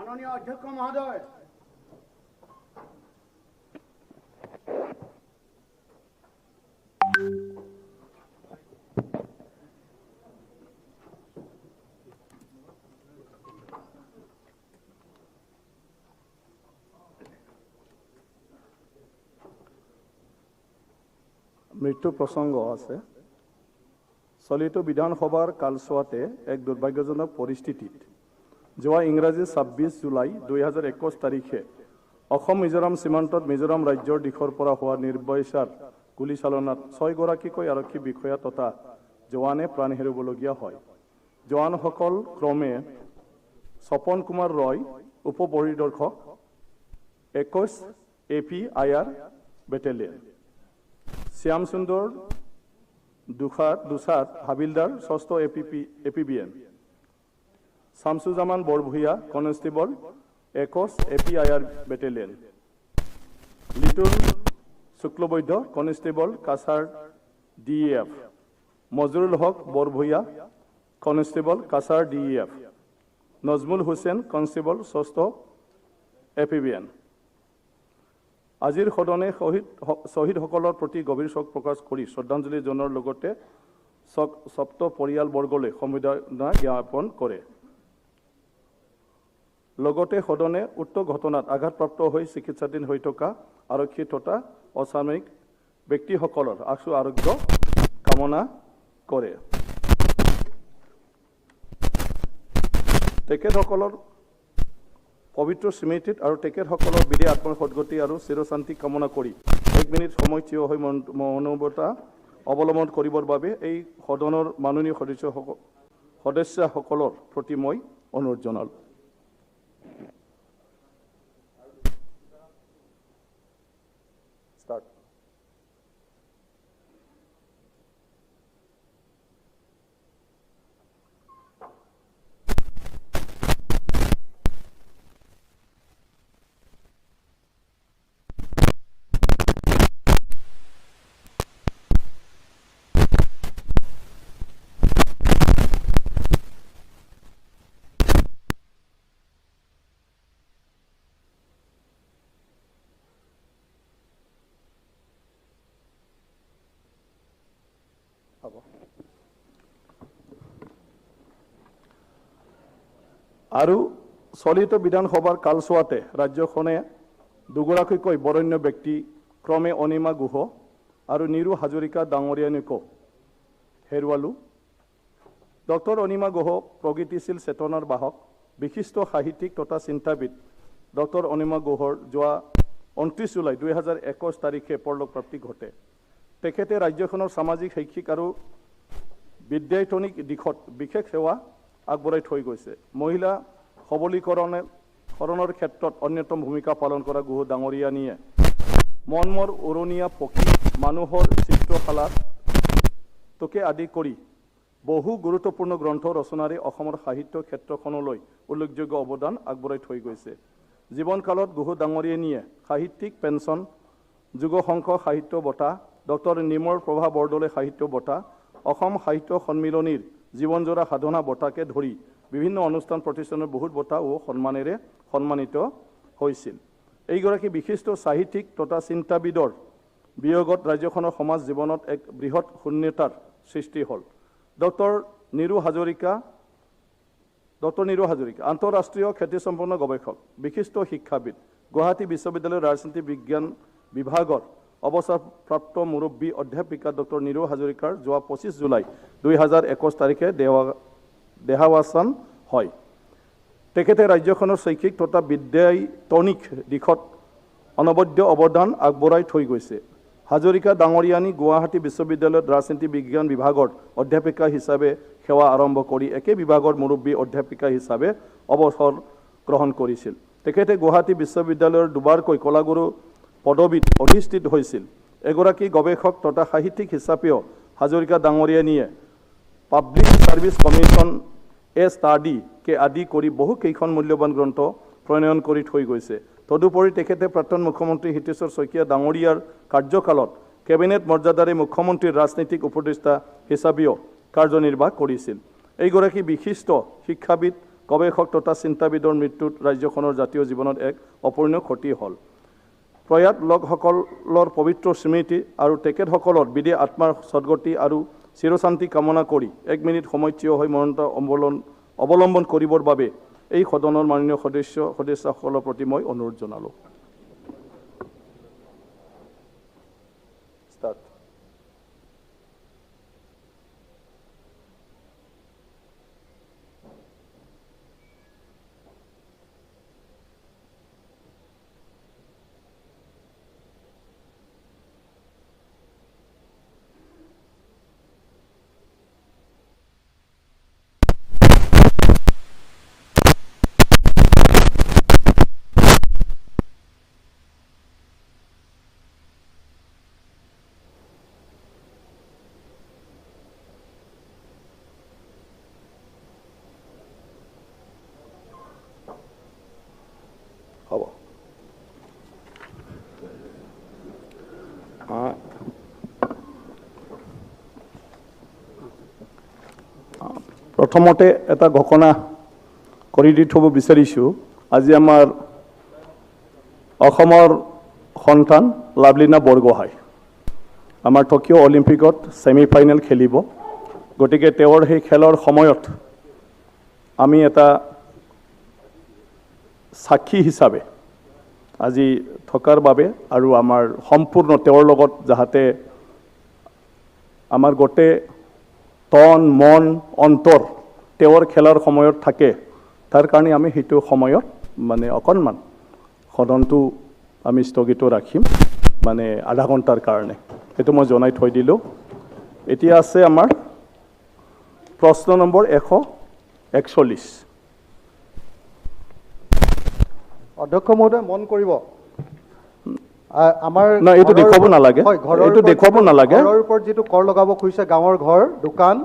মাননীয় অধ্যক্ষ মহোদয়, মৃত্যু প্ৰসংগ আছে। চলিত বিধানসভাৰ কালচোৱাতে এক দুৰ্ভাগ্যজনক পৰিস্থিতিত যোৱা ইংৰাজী 26 জুলাই 2021 তাৰিখে অসম মিজোৰাম সীমান্তত মিজোৰাম ৰাজ্যৰ দিশৰ পৰা হোৱা নিৰ্বৈচাৰ গুলীচালনাত 6গৰাকীকৈ আৰক্ষী বিষয়া তথা জোৱানে প্ৰাণ হেৰুৱাবলগীয়া হয়। জোৱানসকল ক্ৰমে স্বপন কুমাৰ ৰয়, উপ পৰিদৰ্শক, 21 A P I R battalion, Shyam Sundar Dusadh Havildar, 6th A P B N, Shamsuzzaman Barbhuiya, constable, 21 A P I R battalion, Litul Suklabaidya, constable, Cachar D E F, Majrul Haque Barbhuiya, constable, Cachar D E F, Nazmul Hussain, constable, 6th A P B N. আজিৰ সদনে শ্বহীদসকলৰ প্ৰতি গভীৰ শোক প্ৰকাশ কৰি শ্ৰদ্ধাঞ্জলি জনোৱাৰ লগতে সপ্ত পৰিয়ালবৰ্গলৈ সমবেদনা জ্ঞাপন কৰে। লগতে সদনে উক্ত ঘটনাত আঘাতপ্ৰাপ্ত হৈ চিকিৎসাধীন হৈ থকা আৰক্ষী তথা অসামৰিক ব্যক্তিসকলৰ আশু আৰোগ্য কামনা কৰে। তেখেতসকলৰ পবিত্ৰ স্মৃতিত আৰু তেখেতসকলৰ বিদেহ আত্মাৰ সদগতি আৰু চিৰশান্তি কামনা কৰি 1 মিনিট সময় থিয় হৈ মৌনতা অৱলম্বন কৰিবৰ বাবে এই সদনৰ মাননীয় সদস্যসকলৰ প্ৰতি মই অনুৰোধ জনালোঁ। ষ্টাৰ্ট। আৰু চলিত বিধানসভাৰ কালচোৱাতে ৰাজ্যখনে দুগৰাকীকৈ বৰেণ্য ব্যক্তি ক্ৰমে অনিমা গুহ আৰু নিৰু হাজৰিকা ডাঙৰীয়ানীকো হেৰুৱালোঁ। ডক্টৰ অনিমা গুহ প্ৰগতিশীল চেতনাৰ বাহক, বিশিষ্ট সাহিত্যিক তথা চিন্তাবিদ ডক্টৰ অনিমা গুহৰ যোৱা 29 জুলাই 2021 তাৰিখে পৰলোকপ্ৰাপ্তি ঘটে। তেখেতে ৰাজ্যখনৰ সামাজিক, শৈক্ষিক আৰু বিদ্যায়তনিক দিশত বিশেষ সেৱা আগবঢ়াই থৈ গৈছে। মহিলা সবলীকৰণৰ ক্ষেত্ৰত অন্যতম ভূমিকা পালন কৰা গুহ ডাঙৰীয়ানীয়ে মনমৰ উৰণীয়া পক্ষী, মানুহৰ চিত্ৰশালাত তোকে আদি কৰি বহু গুৰুত্বপূৰ্ণ গ্ৰন্থ ৰচনাৰে অসমৰ সাহিত্য ক্ষেত্ৰখনলৈ উল্লেখযোগ্য অৱদান আগবঢ়াই থৈ গৈছে। জীৱনকালত গুহ ডাঙৰীয়ানীয়ে সাহিত্যিক পেঞ্চন, যুগশংখ সাহিত্য বঁটা, ডক্টৰ নিৰ্মল প্ৰভা বৰদলৈ সাহিত্য বঁটা, অসম সাহিত্য সন্মিলনীৰ জীৱনজোৰা সাধনা বঁটাকে ধৰি বিভিন্ন অনুষ্ঠান প্ৰতিষ্ঠানৰ বহুত বঁটা ও সন্মানেৰে সন্মানিত হৈছিল। এইগৰাকী বিশিষ্ট সাহিত্যিক তথা চিন্তাবিদৰ বিয়োগত ৰাজ্যখনৰ সমাজ জীৱনত এক বৃহৎ শূন্যতাৰ সৃষ্টি হ'ল। ডক্টৰ নিৰু হাজৰিকা আন্তঃৰাষ্ট্ৰীয় খ্যাতিসম্পন্ন গৱেষক, বিশিষ্ট শিক্ষাবিদ, গুৱাহাটী বিশ্ববিদ্যালয়ৰ ৰাজনীতি বিজ্ঞান বিভাগৰ অৱসৰপ্ৰাপ্ত মুৰব্বী অধ্যাপিকা ডক্টৰ নিৰু হাজৰিকাৰ যোৱা 25 জুলাই 2021 তাৰিখে দেহাৱসান হয়। তেখেতে ৰাজ্যখনৰ শৈক্ষিক তথা বিদ্যায়তনিক দিশত অনবদ্য অৱদান আগবঢ়াই থৈ গৈছে। হাজৰিকা ডাঙৰীয়ানী গুৱাহাটী বিশ্ববিদ্যালয়ত ৰাজনীতি বিজ্ঞান বিভাগৰ অধ্যাপিকা হিচাপে সেৱা আৰম্ভ কৰি একে বিভাগৰ মুৰব্বী অধ্যাপিকা হিচাপে অৱসৰ গ্ৰহণ কৰিছিল। তেখেতে গুৱাহাটী বিশ্ববিদ্যালয়ৰ দুবাৰকৈ কলাগুৰু পদবীত অধিষ্ঠিত হৈছিল। এগৰাকী গৱেষক তথা সাহিত্যিক হিচাপেও Hazarika ডাঙৰীয়ানীয়ে public service commission, a study কে আদি কৰি বহু কেইখন মূল্যৱান গ্ৰন্থ প্ৰণয়ন কৰি থৈ গৈছে। তদুপৰি তেখেতে প্ৰাক্তন মুখ্যমন্ত্ৰী হিতেশ্বৰ শইকীয়া ডাঙৰীয়াৰ কাৰ্যকালত কেবিনেট মৰ্যাদাৰে মুখ্যমন্ত্ৰীৰ ৰাজনৈতিক উপদেষ্টা হিচাপেও কাৰ্যনিৰ্বাহ কৰিছিল। এইগৰাকী বিশিষ্ট শিক্ষাবিদ গৱেষক তথা চিন্তাবিদৰ মৃত্যুত ৰাজ্যখনৰ জাতীয় জীৱনত এক অপূৰণীয় ক্ষতি হ'ল। প্ৰয়াত লোকসকলৰ পবিত্ৰ স্মৃতি আৰু তেখেতসকলৰ বিদেহ আত্মাৰ সদ্গতি আৰু চিৰশান্তি কামনা কৰি 1 মিনিট সময় থিয় হৈ মৌনতা অৱলম্বন কৰিবৰ বাবে এই সদনৰ মাননীয় সদস্য সদস্যাসকলৰ প্ৰতি মই অনুৰোধ জনালোঁ। ষ্টাৰ্ট। হ'ব। প্ৰথমতে এটা ঘোষণা কৰি দি থ'ব বিচাৰিছোঁ। আজি আমাৰ অসমৰ সন্তান লাভলীনা বৰগোহাঁই আমাৰ টকিঅ' অলিম্পিকত ছেমি ফাইনেল খেলিব। গতিকে তেওঁৰ সেই খেলৰ সময়ত আমি এটা সাক্ষী হিচাপে আজি থকাৰ বাবে আৰু আমাৰ সম্পূৰ্ণ তেওঁৰ লগত যাতে আমাৰ গোটেই তন মন অন্তৰ তেওঁৰ খেলাৰ সময়ত থাকে, তাৰ কাৰণে আমি সেইটো সময়ত মানে অকণমান সদনটো আমি স্থগিত ৰাখিম, মানে আধা ঘণ্টাৰ কাৰণে। সেইটো মই জনাই থৈ দিলোঁ। এতিয়া আছে আমাৰ প্ৰশ্ন নম্বৰ 141। অধ্যক্ষ মহোদয়, মন কৰিব আমাৰ এইটো দেখুৱাব নালাগে, এইটো দেখুৱাব নালাগে। ঘৰৰ ওপৰত যিটো কৰ লগাব খুজিছে, গাঁৱৰ ঘৰ, দোকান,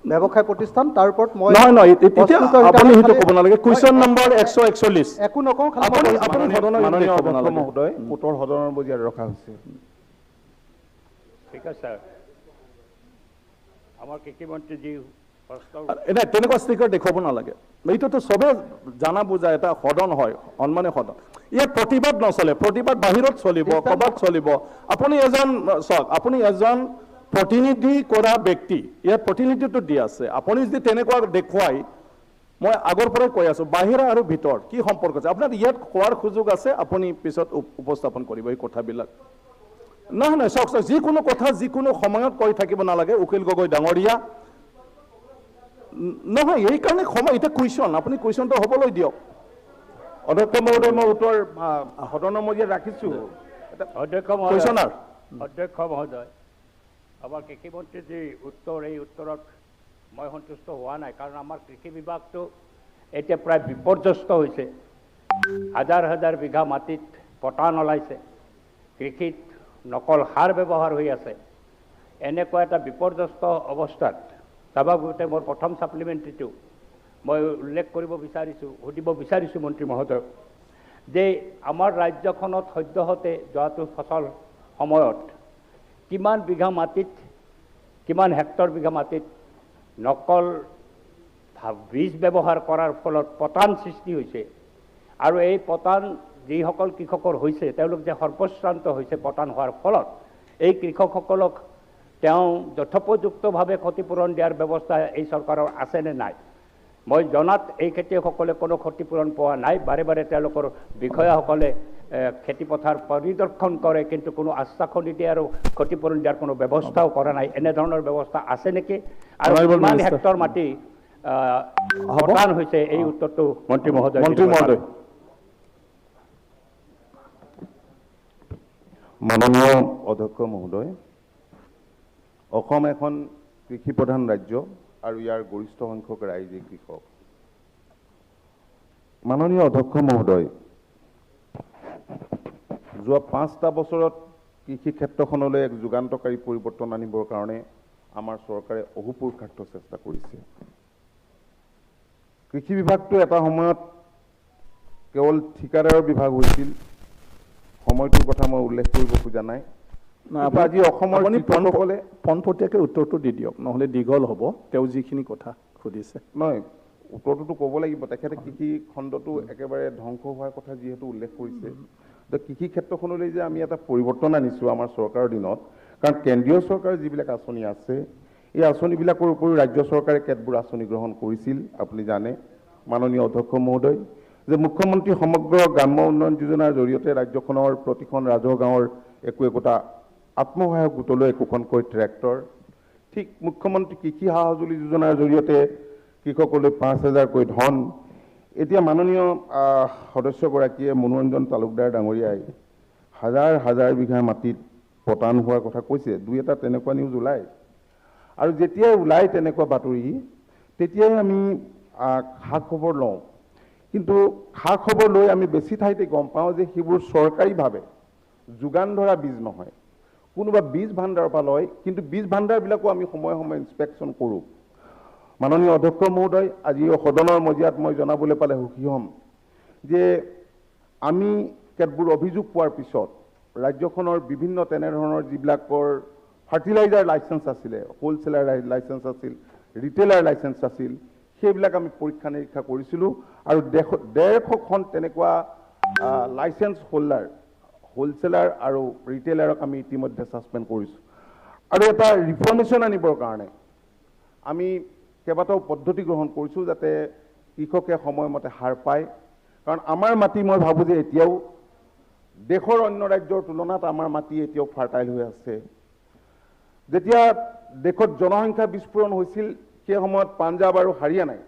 ব্যৱসায় প্ৰতিষ্ঠান, তাৰ ওপৰত মই নহয় নহয় এতিয়া আপুনি সেইটো ক'ব নালাগে। কুৱেশ্যন নম্বৰ 141 একো নকওঁ, আপুনি আপুনি সদনৰ মাননীয় অধ্যক্ষ মহোদয়, উত্তৰ সদনৰ মজিয়াত ৰখা হৈছে। ঠিক আছে, আমাৰ কৃষিমন্ত্ৰী যি নাই তেনেকুৱা ষ্টিকাৰ দেখুৱাব নালাগে। এইটোতো চবে জানা বুজা এটা সদন হয়, সন্মানীয় সদন। ইয়াত প্ৰতিবাদ নচলে, প্ৰতিবাদ বাহিৰত চলিব, ক'ৰবাত চলিব। আপুনি এজন চাওক, আপুনি এজন প্ৰতিনিধি কৰা ব্যক্তি, ইয়াত প্ৰতিনিধিত্ব দি আছে। আপুনি যদি তেনেকুৱা দেখুৱাই, মই আগৰ পৰাই কৈ আছোঁ, বাহিৰা আৰু ভিতৰ কি সম্পৰ্ক আছে? আপোনাৰ ইয়াত কোৱাৰ সুযোগ আছে, আপুনি পিছত উপস্থাপন কৰিব এই কথাবিলাক। নহয় নহয়, চাওক চাওক, যিকোনো কথা যিকোনো সময়ত কৈ থাকিব নালাগে। অখিল গগৈ ডাঙৰীয়া, নহয়, এইকাৰণে সময় এতিয়া কুৱেশ্যন, আপুনি কুৱেশ্যনটো হ'বলৈ দিয়ক। অধ্যক্ষ মহোদয়, মই উত্তৰ সদনৰ মজিয়াত ৰাখিছোঁ। অধ্যক্ষ মহোদয়, অধ্যক্ষ মহোদয়, আমাৰ কৃষিমন্ত্ৰীৰ যি উত্তৰ, এই উত্তৰত মই সন্তুষ্ট হোৱা নাই। কাৰণ আমাৰ কৃষি বিভাগটো এতিয়া প্ৰায় বিপৰ্যস্ত হৈছে। হাজাৰ হাজাৰ বিঘা মাটিত পতান ওলাইছে, কৃষিত নকল সাৰ ব্যৱহাৰ হৈ আছে। এনেকুৱা এটা বিপৰ্যস্ত অৱস্থাত স্বাভাৱিকতে মোৰ প্ৰথম ছাপ্লিমেণ্টাৰীটো মই উল্লেখ কৰিব বিচাৰিছোঁ, সুধিব বিচাৰিছোঁ মন্ত্ৰী মহোদয়ক যে আমাৰ ৰাজ্যখনত সদ্যহতে যোৱাটো ফচল সময়ত কিমান বিঘা মাটিত, কিমান হেক্টৰ বিঘা মাটিত নকল বীজ ব্যৱহাৰ কৰাৰ ফলত পতান সৃষ্টি হৈছে, আৰু এই পতান যিসকল কৃষকৰ হৈছে তেওঁলোক যে সৰ্বশ্ৰান্ত হৈছে পতান হোৱাৰ ফলত, এই কৃষকসকলক তেওঁ যথোপযুক্তভাৱে ক্ষতিপূৰণ দিয়াৰ ব্যৱস্থা এই চৰকাৰৰ আছেনে নাই? মই জনাত এই খেতিয়কসকলে কোনো ক্ষতিপূৰণ পোৱা নাই। বাৰে বাৰে তেওঁলোকৰ বিষয়াসকলে খেতিপথাৰ পৰিদৰ্শন কৰে, কিন্তু কোনো আশ্বাসো নিদিয়ে আৰু ক্ষতিপূৰণ দিয়াৰ কোনো ব্যৱস্থাও কৰা নাই। এনেধৰণৰ ব্যৱস্থা আছে নেকি আৰু কিমান হেক্টৰ মাটি পতান হৈছে, এই উত্তৰটো মন্ত্ৰী মহোদয়। মন্ত্ৰী মহোদয়। মাননীয় অধ্যক্ষ মহোদয়, অসম এখন কৃষি প্ৰধান ৰাজ্য আৰু ইয়াৰ গৰিষ্ঠ সংখ্যক ৰাইজে কৃষক। মাননীয় অধ্যক্ষ মহোদয়, যোৱা 5টা বছৰত কৃষি ক্ষেত্ৰখনলৈ এক যুগান্তকাৰী পৰিৱৰ্তন আনিবৰ কাৰণে আমাৰ চৰকাৰে অহোপুৰুষাৰ্থ চেষ্টা কৰিছে। কৃষি বিভাগটো এটা সময়ত কেৱল ঠিকাদাৰৰ বিভাগ হৈছিল, সময়টোৰ কথা মই উল্লেখ কৰিব খোজা নাই। আজি অসমৰ কৃষকসকলে পোনপটীয়াকৈ উত্তৰটো দি দিয়ক, নহ'লে দীঘল হ'ব। তেওঁ যিখিনি কথা সুধিছে নহয়, উত্তৰটোতো ক'ব লাগিব। তেখেতে কৃষি খণ্ডটো একেবাৰে ধ্বংস হোৱাৰ কথা যিহেতু উল্লেখ কৰিছে, কৃষি ক্ষেত্ৰখনলৈ যে আমি এটা পৰিৱৰ্তন আনিছোঁ আমাৰ চৰকাৰৰ দিনত, কাৰণ কেন্দ্ৰীয় চৰকাৰৰ যিবিলাক আঁচনি আছে এই আঁচনিবিলাকৰ উপৰিও ৰাজ্য চৰকাৰে কেতবোৰ আঁচনি গ্ৰহণ কৰিছিল। আপুনি জানে মাননীয় অধ্যক্ষ মহোদয় যে মুখ্যমন্ত্ৰী সমগ্ৰ গ্ৰাম্য উন্নয়ন যোজনাৰ জৰিয়তে ৰাজ্যখনৰ প্ৰতিখন ৰাজহ গাঁৱৰ একো একোটা আত্মসহায়ক গোটলৈ একোখনকৈ ট্ৰেক্টৰ, ঠিক মুখ্যমন্ত্ৰী কৃষি সা সঁজুলি যোজনাৰ জৰিয়তে কৃষকলৈ 5000কৈ ধন। এতিয়া মাননীয় সদস্যগৰাকীয়ে মনোৰঞ্জন তালুকদাৰ ডাঙৰীয়াই হাজাৰ হাজাৰ বিঘা মাটিত পতান হোৱাৰ কথা কৈছে, দুই এটা তেনেকুৱা নিউজ ওলায়, আৰু যেতিয়াই ওলায় তেনেকুৱা বাতৰি তেতিয়াই আমি খা খবৰ লওঁ, কিন্তু খা খবৰ লৈ আমি বেছি ঠাইতে গম পাওঁ যে সেইবোৰ চৰকাৰীভাৱে যোগান ধৰা বীজ নহয়, কোনোবা বীজ ভাণ্ডাৰৰ পৰা লয়, কিন্তু বীজ ভাণ্ডাৰবিলাকো আমি সময়ে সময়ে ইনস্পেকশ্যন কৰোঁ। মাননীয় অধ্যক্ষ মহোদয়, আজি সদনৰ মজিয়াত মই জনাবলৈ পালে সুখী হ'ম যে আমি কেতবোৰ অভিযোগ পোৱাৰ পিছত ৰাজ্যখনৰ বিভিন্ন তেনেধৰণৰ যিবিলাকৰ ফাৰ্টিলাইজাৰ লাইচেঞ্চ আছিলে, হ'লচেলাৰ লাইচেঞ্চ আছিল, ৰিটেইলাৰ লাইচেঞ্চ আছিল, সেইবিলাক আমি পৰীক্ষা নিৰীক্ষা কৰিছিলোঁ আৰু 150খন তেনেকুৱা লাইচেঞ্চ হোল্ডাৰ, হ'লচেলাৰ আৰু ৰিটেইলাৰক আমি ইতিমধ্যে ছাছপেণ্ড কৰিছোঁ। আৰু এটা ৰিফৰ্মেশ্যন আনিবৰ কাৰণে আমি কেইবাটাও পদ্ধতি গ্ৰহণ কৰিছোঁ যাতে কৃষকে সময়মতে সাৰ পায়, কাৰণ আমাৰ মাটি মই ভাবোঁ যে এতিয়াও দেশৰ অন্য ৰাজ্যৰ তুলনাত আমাৰ মাটি এতিয়াও ফাৰ্টাইল হৈ আছে। যেতিয়া দেশত জনসংখ্যা বিস্ফোৰণ হৈছিল সেই সময়ত পাঞ্জাৱ আৰু হাৰিয়ানাই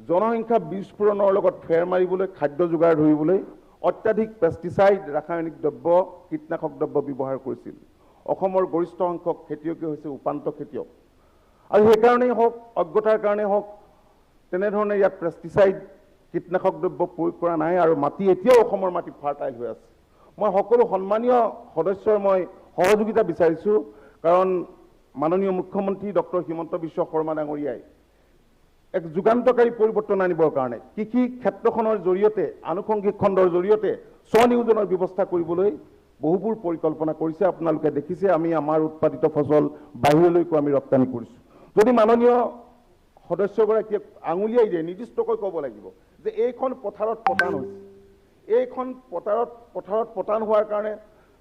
জনসংখ্যা বিস্ফোৰণৰ লগত ফেৰ মাৰিবলৈ, খাদ্য যোগাৰ ধৰিবলৈ অত্যাধিক পেষ্টিচাইড, ৰাসায়নিক দ্ৰব্য, কীটনাশক দ্ৰব্য ব্যৱহাৰ কৰিছিল। অসমৰ গৰিষ্ঠ সংখ্যক খেতিয়কে হৈছে উপান্ত খেতিয়ক, আৰু সেইকাৰণেই হওক, অজ্ঞতাৰ কাৰণেই হওক, তেনেধৰণে ইয়াত পেষ্টিচাইড, কীটনাশক দ্ৰব্য প্ৰয়োগ কৰা নাই আৰু মাটি এতিয়াও অসমৰ মাটি ফাৰ্টাইল হৈ আছে। মই সকলো সন্মানীয় সদস্যৰ মই সহযোগিতা বিচাৰিছোঁ, কাৰণ মাননীয় মুখ্যমন্ত্ৰী ডক্টৰ হিমন্ত বিশ্ব শৰ্মা ডাঙৰীয়াই এক যুগান্তকাৰী পৰিৱৰ্তন আনিবৰ কাৰণে কৃষি ক্ষেত্ৰখনৰ জৰিয়তে, আনুষংগিক খণ্ডৰ জৰিয়তে স্বনিয়োজনৰ ব্যৱস্থা কৰিবলৈ বহুবোৰ পৰিকল্পনা কৰিছে। আপোনালোকে দেখিছে আমি আমাৰ উৎপাদিত ফচল বাহিৰলৈকো আমি ৰপ্তানি কৰিছোঁ। যদি মাননীয় সদস্যগৰাকীয়ে আঙুলিয়াই দিয়ে, নিৰ্দিষ্টকৈ ক'ব লাগিব যে এইখন পথাৰত পতান হৈছে, এইখন পথাৰত পতান হোৱাৰ কাৰণে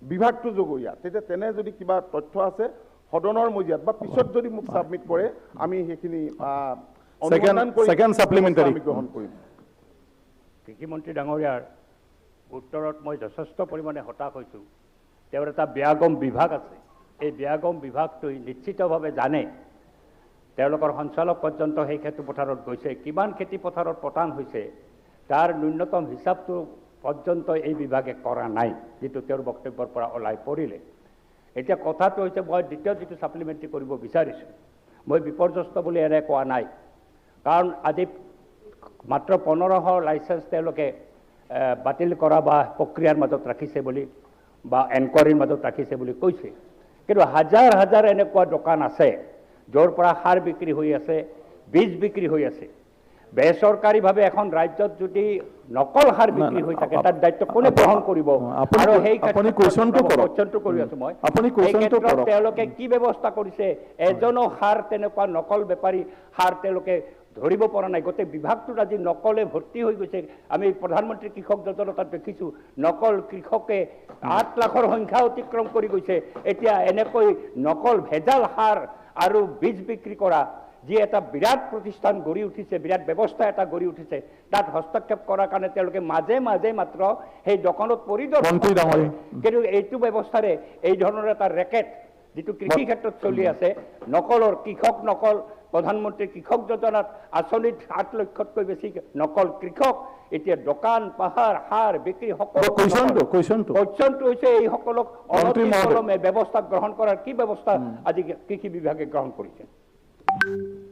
বিভাগটো জগৰীয়া, তেতিয়া তেনে যদি কিবা তথ্য আছে সদনৰ মজিয়াত বা পিছত যদি মোক ছাবমিট কৰে, আমি সেইখিনি ছেকেণ্ড ছাপ্লিমেণ্টাৰী গ্ৰহণ কৰিম। কৃষিমন্ত্ৰী ডাঙৰীয়াৰ উত্তৰত মই যথেষ্ট পৰিমাণে হতাশ হৈছোঁ। তেওঁৰ এটা ব্যাগম বিভাগ আছে, এই ব্যাগম বিভাগটোৱে নিশ্চিতভাৱে জানে, তেওঁলোকৰ সঞ্চালক পৰ্যন্ত সেই খেতি পথাৰত গৈছে, কিমান খেতি পথাৰত পতান হৈছে তাৰ ন্যূনতম হিচাপটো পৰ্যন্ত এই বিভাগে কৰা নাই, যিটো তেওঁৰ বক্তব্যৰ পৰা ওলাই পৰিলে। এতিয়া কথাটো হৈছে, মই দ্বিতীয় যিটো ছাপ্লিমেণ্টাৰী কৰিব বিচাৰিছোঁ, মই বিপৰ্যস্ত বুলি এনে কোৱা নাই, কাৰণ আজি মাত্ৰ 1500 লাইচেঞ্চ তেওঁলোকে বাতিল কৰা বা প্ৰক্ৰিয়াৰ মাজত ৰাখিছে বুলি বা এনকুৱাৰীৰ মাজত ৰাখিছে বুলি কৈছে, কিন্তু হাজাৰ হাজাৰ এনেকুৱা দোকান আছে য'ৰ পৰা সাৰ বিক্ৰী হৈ আছে, বীজ বিক্ৰী হৈ আছে। বেচৰকাৰীভাৱে এখন ৰাজ্যত যদি নকল সাৰ বিক্ৰী হৈ থাকে তাৰ দায়িত্ব কোনে গ্ৰহণ কৰিব? আৰু সেই কুৱেশ্যনটো কৰি আছোঁ মই, তেওঁলোকে কি ব্যৱস্থা কৰিছে? এজনো সাৰ তেনেকুৱা নকল বেপাৰী সাৰ তেওঁলোকে ধৰিব পৰা নাই। গোটেই বিভাগটোত আজি নকলে ভৰ্তি হৈ গৈছে। আমি প্ৰধানমন্ত্ৰী কৃষক যোজনাত দেখিছোঁ নকল কৃষকে 8 লাখৰ সংখ্যা অতিক্ৰম কৰি গৈছে। এতিয়া এনেকৈ নকল ভেজাল সাৰ আৰু বীজ বিক্ৰী কৰা যি এটা বিৰাট প্ৰতিষ্ঠান গঢ়ি উঠিছে, বিৰাট ব্যৱস্থা এটা গঢ়ি উঠিছে, তাত হস্তক্ষেপ কৰাৰ কাৰণে তেওঁলোকে মাজে মাজে মাত্ৰ সেই দোকানত পৰিদৰ্শন কৰে। কিন্তু এইটো ব্যৱস্থাৰে এই ধৰণৰ এটা ৰেকেট যিটো কৃষি ক্ষেত্ৰত চলি আছে, নকলৰ কৃষক নকল, প্ৰধানমন্ত্ৰী কৃষক যোজনাত আঁচনিত 8 লক্ষতকৈ বেছি নকল কৃষক, এতিয়া দোকান পাহাৰ সাৰ বিক্ৰী সকলো। কুৱেশ্যনটো হৈছে এইসকলক অনতিপলমে ব্যৱস্থা গ্ৰহণ কৰাৰ কি ব্যৱস্থা আজি কৃষি বিভাগে গ্ৰহণ কৰিছে?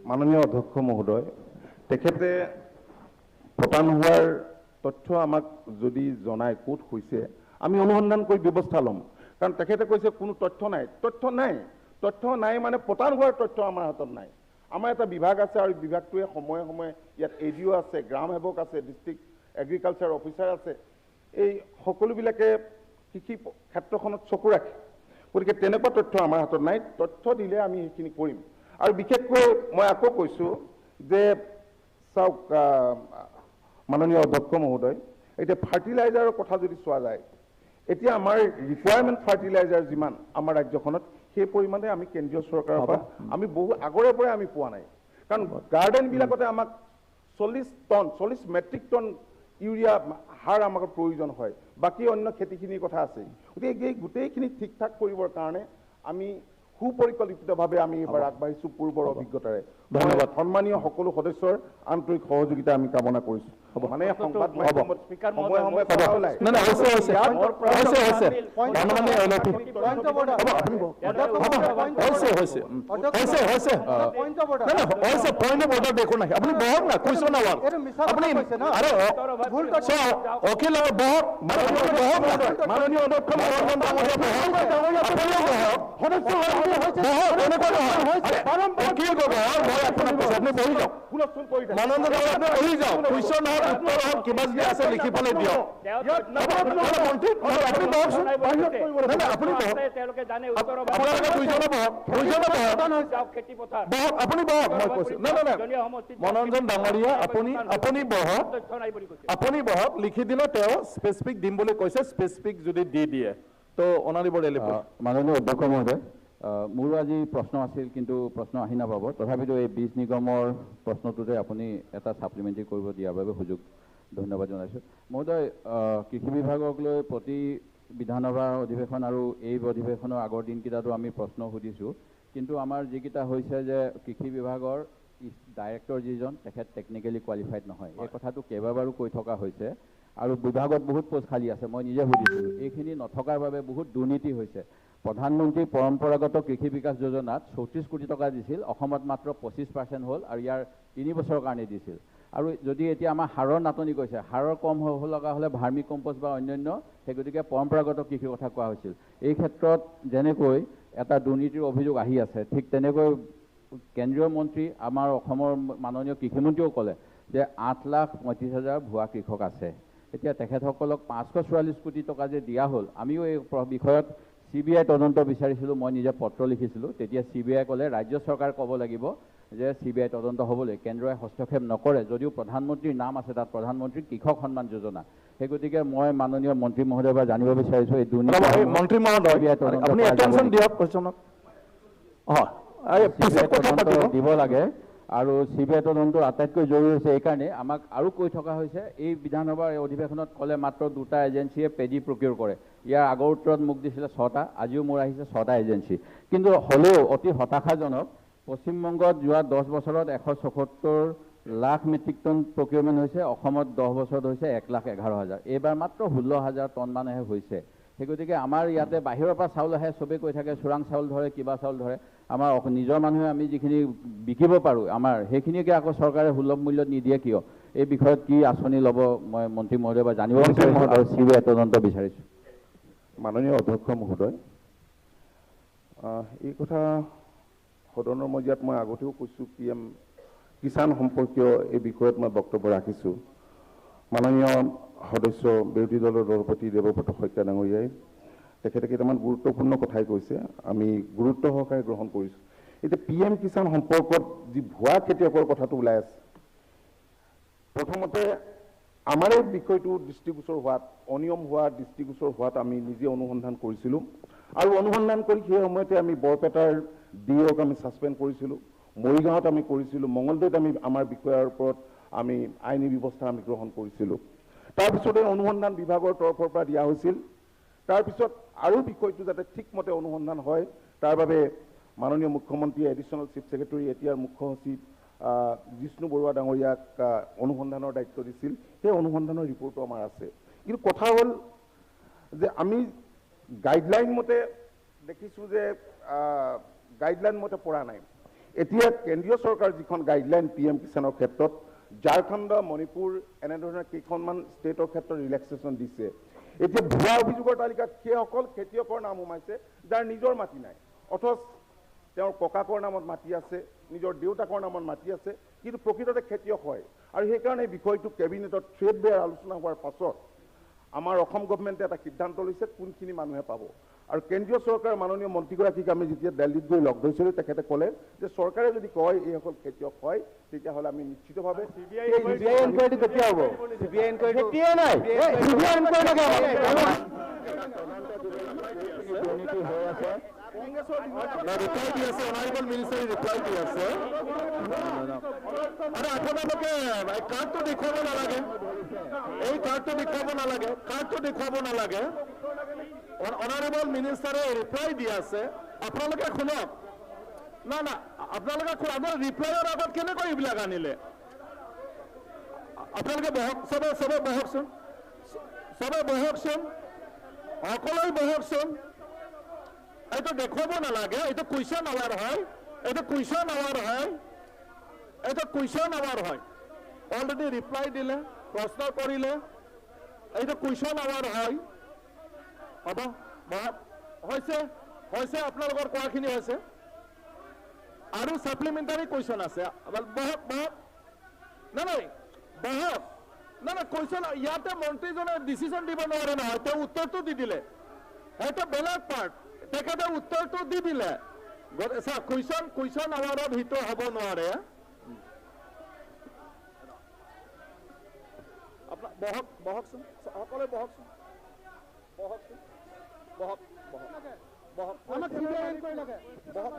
মাননীয় অধ্যক্ষ মহোদয়, তেখেতে পতান হোৱাৰ তথ্য আমাক যদি জনায় ক'ত হৈছে, আমি অনুসন্ধান কৰি ব্যৱস্থা ল'ম। কাৰণ তেখেতে কৈছে কোনো তথ্য নাই, তথ্য নাই, তথ্য নাই মানে পতান হোৱাৰ তথ্য আমাৰ হাতত নাই। আমাৰ এটা বিভাগ আছে আৰু বিভাগটোৱে সময়ে সময়ে ইয়াত এ ডি অ' আছে, গ্ৰাম সেৱক আছে, ডিষ্ট্ৰিক্ট এগ্ৰিকালচাৰ অফিচাৰ আছে, এই সকলোবিলাকে কৃষি ক্ষেত্ৰখনত চকু ৰাখে। গতিকে তেনেকুৱা তথ্য আমাৰ হাতত নাই, তথ্য দিলে আমি সেইখিনি কৰিম। আৰু বিশেষকৈ মই আকৌ কৈছোঁ যে চাওক মাননীয় অধ্যক্ষ মহোদয়, এতিয়া ফাৰ্টিলাইজাৰৰ কথা যদি চোৱা যায়, এতিয়া আমাৰ ৰিকুৱাৰমেণ্ট ফাৰ্টিলাইজাৰ যিমান আমাৰ ৰাজ্যখনত, সেই পৰিমাণে আমি কেন্দ্ৰীয় চৰকাৰৰ পৰা আমি বহু আগৰে পৰাই আমি পোৱা নাই। কাৰণ গাৰ্ডেনবিলাকতে আমাক 40 মেট্ৰিক টন ইউৰিয়া সাৰ আমাক প্ৰয়োজন হয়, বাকী অন্য খেতিখিনিৰ কথা আছে। গতিকে এই গোটেইখিনি ঠিক ঠাক কৰিবৰ কাৰণে আমি সুপৰিকল্পিতভাৱে আমি এইবাৰ আগবাঢ়িছোঁ পূৰ্বৰ অভিজ্ঞতাৰে। ধন্যবাদ। সন্মানীয় সকলো সদস্যৰ আন্তৰিক সহযোগিতা আমি কামনা কৰিছোঁ। মানে সংবাদ মাধ্যমত সময়ে সময়ে কথা ওলায়। মাননীয় অধ্যক্ষ মনোৰঞ্জন ডাঙৰীয়া, আপুনি বহক, লিখি দিলে তেওঁ স্পেচিফিক দিম বুলি কৈছে, স্পেচিফিক যদি দি দিয়ে তো অনাৰিব। মাননীয় অধ্যক্ষ মহোদয়, মোৰো আজি প্ৰশ্ন আছিল কিন্তু প্ৰশ্ন আহি নাপাব, তথাপিতো এই বীজ নিগমৰ প্ৰশ্নটোতে আপুনি এটা ছাপ্লিমেণ্টাৰী কৰিব দিয়াৰ বাবে সুযোগ ধন্যবাদ জনাইছোঁ। মহোদয়, কৃষি বিভাগক লৈ প্ৰতি বিধানসভা অধিৱেশন আৰু এই অধিৱেশনৰ আগৰ দিনকেইটাতো আমি প্ৰশ্ন সুধিছোঁ, কিন্তু আমাৰ যিকেইটা হৈছে যে কৃষি বিভাগৰ ডাইৰেক্টৰ যিজন তেখেত টেকনিকেলি কোৱালিফাইড নহয়, এই কথাটো কেইবাবাৰো কৈ থকা হৈছে আৰু বিভাগত বহুত পোষ্ট খালী আছে, মই নিজে সুধিছিলোঁ। এইখিনি নথকাৰ বাবে বহুত দুৰ্নীতি হৈছে। প্ৰধানমন্ত্ৰী পৰম্পৰাগত কৃষি বিকাশ যোজনাত 34 কোটি টকা দিছিল, অসমত মাত্ৰ 25% হ'ল আৰু ইয়াৰ 3 বছৰৰ কাৰণে দিছিল। আৰু যদি এতিয়া আমাৰ সাৰৰ নাটনি কৈছে, সাৰৰ কম হ'ব লগা হ'লে ভাৰ্মি কম্প'ষ্ট বা অন্যান্য, সেই গতিকে পৰম্পৰাগত কৃষিৰ কথা কোৱা হৈছিল। এই ক্ষেত্ৰত যেনেকৈ এটা দুৰ্নীতিৰ অভিযোগ আহি আছে, ঠিক তেনেকৈ কেন্দ্ৰীয় মন্ত্ৰী আমাৰ অসমৰ মাননীয় কৃষিমন্ত্ৰীয়েও ক'লে যে 8,35,000 ভুৱা কৃষক আছে। এতিয়া তেখেতসকলক 544 কোটি টকা যে দিয়া হ'ল, আমিও এই বিষয়ত CBI তদন্ত বিচাৰিছিলোঁ, মই নিজে পত্ৰ লিখিছিলোঁ। তেতিয়া CBI ক'লে ৰাজ্য চৰকাৰ ক'ব লাগিব যে CBI তদন্ত হ'বলৈ, কেন্দ্ৰই হস্তক্ষেপ নকৰে, যদিও প্ৰধানমন্ত্ৰীৰ নাম আছে তাত, প্ৰধানমন্ত্ৰীৰ কৃষক সন্মান যোজনা। সেই গতিকে মই মাননীয় মন্ত্ৰী মহোদয়ৰ পৰা জানিব বিচাৰিছোঁ এই দুৰ্নীতি। মন্ত্ৰী মহোদয়, আপুনি এটেনশ্যন দিয়ক কুৱেশ্যনক। দিব লাগে আৰু CBI তদন্ত আটাইতকৈ জৰুৰী হৈছে। এইকাৰণে আমাক আৰু কৈ থকা হৈছে, এই বিধানসভাৰ অধিৱেশনত ক'লে মাত্ৰ 2টা এজেঞ্চিয়ে পেডি প্ৰকিউৰ কৰে। ইয়াৰ আগৰ উত্তৰত মোক দিছিলে 6টা, আজিও মোৰ আহিছে 6টা এজেঞ্চি। কিন্তু হ'লেও অতি হতাশাজনক, পশ্চিমবংগত যোৱা 10 বছৰত 174 লাখ মেট্ৰিক টন প্ৰকিউৰমেণ্ট হৈছে, অসমত 10 বছৰত হৈছে 1,11,000, এইবাৰ মাত্ৰ 16,000 টনমানহে হৈছে। সেই গতিকে আমাৰ ইয়াতে বাহিৰৰ পৰা চাউল আহে, চবেই কৈ থাকে চোৰাং চাউল ধৰে, কিবা চাউল ধৰে, আমাৰ নিজৰ মানুহে আমি যিখিনি বিকিব পাৰোঁ আমাৰ সেইখিনিকে আকৌ চৰকাৰে সুলভ মূল্যত নিদিয়ে কিয়? এই বিষয়ত কি আঁচনি ল'ব মই মন্ত্ৰী মহোদয়ৰ পৰা জানিব বিচাৰিছোঁ আৰু CBI তদন্ত বিচাৰিছোঁ। মাননীয় অধ্যক্ষ মহোদয়, এই কথা সদনৰ মজিয়াত মই আগতেও কৈছোঁ, PM Kisan সম্পৰ্কীয় এই বিষয়ত মই বক্তব্য ৰাখিছোঁ। মাননীয় সদস্য বিৰোধী দলৰ দলপতি দেৱব্ৰত শইকীয়া ডাঙৰীয়াই তেখেতে কেইটামান গুৰুত্বপূৰ্ণ কথাই কৈছে, আমি গুৰুত্ব সহকাৰে গ্ৰহণ কৰিছোঁ। এতিয়া PM Kisan সম্পৰ্কত যি ভুৱা খেতিয়কৰ কথাটো ওলাই আছে, প্ৰথমতে আমাৰ এই বিষয়টো দৃষ্টিগোচৰ হোৱাত, অনিয়ম হোৱা দৃষ্টিগোচৰ হোৱাত আমি নিজে অনুসন্ধান কৰিছিলোঁ আৰু অনুসন্ধান কৰি সেই সময়তে আমি বৰপেটাৰ DOক আমি ছাছপেণ্ড কৰিছিলোঁ, মৰিগাঁৱত আমি কৰিছিলোঁ, মঙলদৈত আমি আমাৰ বিষয়াৰ ওপৰত আমি আইনী ব্যৱস্থা আমি গ্ৰহণ কৰিছিলোঁ। তাৰপিছতে অনুসন্ধান বিভাগৰ তৰফৰ পৰা দিয়া হৈছিল। তাৰপিছত আৰু বিষয়টো যাতে ঠিকমতে অনুসন্ধান হয় তাৰ বাবে মাননীয় মুখ্যমন্ত্ৰীয়ে এডিশ্যনেল চিফ ছেক্ৰেটাৰী, এতিয়াৰ মুখ্য সচিব জিষ্ণু বৰুৱা ডাঙৰীয়াক অনুসন্ধানৰ দায়িত্ব দিছিল। সেই অনুসন্ধানৰ ৰিপৰ্টো আমাৰ আছে। কিন্তু কথা হ'ল যে আমি গাইডলাইন মতে দেখিছোঁ যে গাইডলাইন মতে পৰা নাই। এতিয়া কেন্দ্ৰীয় চৰকাৰ যিখন গাইডলাইন PM কিষাণৰ ক্ষেত্ৰত ঝাৰখণ্ড, মণিপুৰ এনেধৰণৰ কেইখনমান ষ্টেটৰ ক্ষেত্ৰত ৰিলেক্সেশ্যন দিছে। এতিয়া ভুৱা অভিযোগৰ তালিকাত সেইসকল খেতিয়কৰ নাম সোমাইছে যাৰ নিজৰ মাটি নাই, অথচ তেওঁৰ ককাকৰ নামত মাটি আছে, নিজৰ দেউতাকৰ নামত মাটি আছে, কিন্তু প্ৰকৃততে খেতিয়ক হয়। আৰু সেইকাৰণে বিষয়টো কেবিনেটত থ্ৰেড বেয়াৰ আলোচনা হোৱাৰ পাছত আমাৰ অসম গভমেণ্টে এটা সিদ্ধান্ত লৈছে কোনখিনি মানুহে পাব। আৰু কেন্দ্ৰীয় চৰকাৰৰ মাননীয় মন্ত্ৰীগৰাকীক আমি যেতিয়া দিল্লীত গৈ লগ ধৰিছিলোঁ, তেখেতে ক'লে যে চৰকাৰে যদি কয় এইসকল খেতিয়ক হয়, তেতিয়াহ'লে আমি নিশ্চিতভাৱে আপোনালোকে কাৰ্ডটো দেখুৱাব নালাগে, এই কাৰ্ডটো দেখুৱাব নালাগে, কাৰ্ডটো দেখুৱাব নালাগে। অনাৰেবল মিনিষ্টাৰে ৰিপ্লাই দি আছে, আপোনালোকে শুনক। না না, আপোনালোকে আপোনাৰ ৰিপ্লাইৰ আগত কেনেকৈ এইবিলাক আনিলে? আপোনালোকে বহক, চবে চবে বহকচোন, চবে বহকচোন, সকলোৱে বহকচোন। এইটো দেখুৱাব নালাগে, এইটো কুৱেশ্যন আৱাৰ হয়, এইটো কুৱেশ্যন আৱাৰ হয়, এইটো কুৱেশ্যন আৱাৰ হয়। অলৰেডি ৰিপ্লাই দিলে, প্ৰশ্ন কৰিলে, এইটো কুৱেশ্যন আৱাৰ হয়। হ'ব, হৈছে হৈছে, আপোনালোকৰ কোৱাখিনি হৈছে। আৰু ছাপ্লিমেণ্টাৰী কুৱেশ্যন আছে, বহক বহক। নাই নাই, বহক। নাই নাই, কুৱেশ্যন ইয়াতে মন্ত্ৰীজনে ডিচিশ্যন দিব নোৱাৰে নহয়, তেওঁ উত্তৰটো দি দিলে, সেইটো বেলেগ পাৰ্ট, তেখেতে উত্তৰটো দি দিলে। কুৱেশ্যন কুৱেশ্যন আৱাৰত সেইটো হ'ব নোৱাৰে। আপোনাৰ বহক, বহকচোন, সকলোৱে বহকচোন, বহকচোন, বহক বহক বহক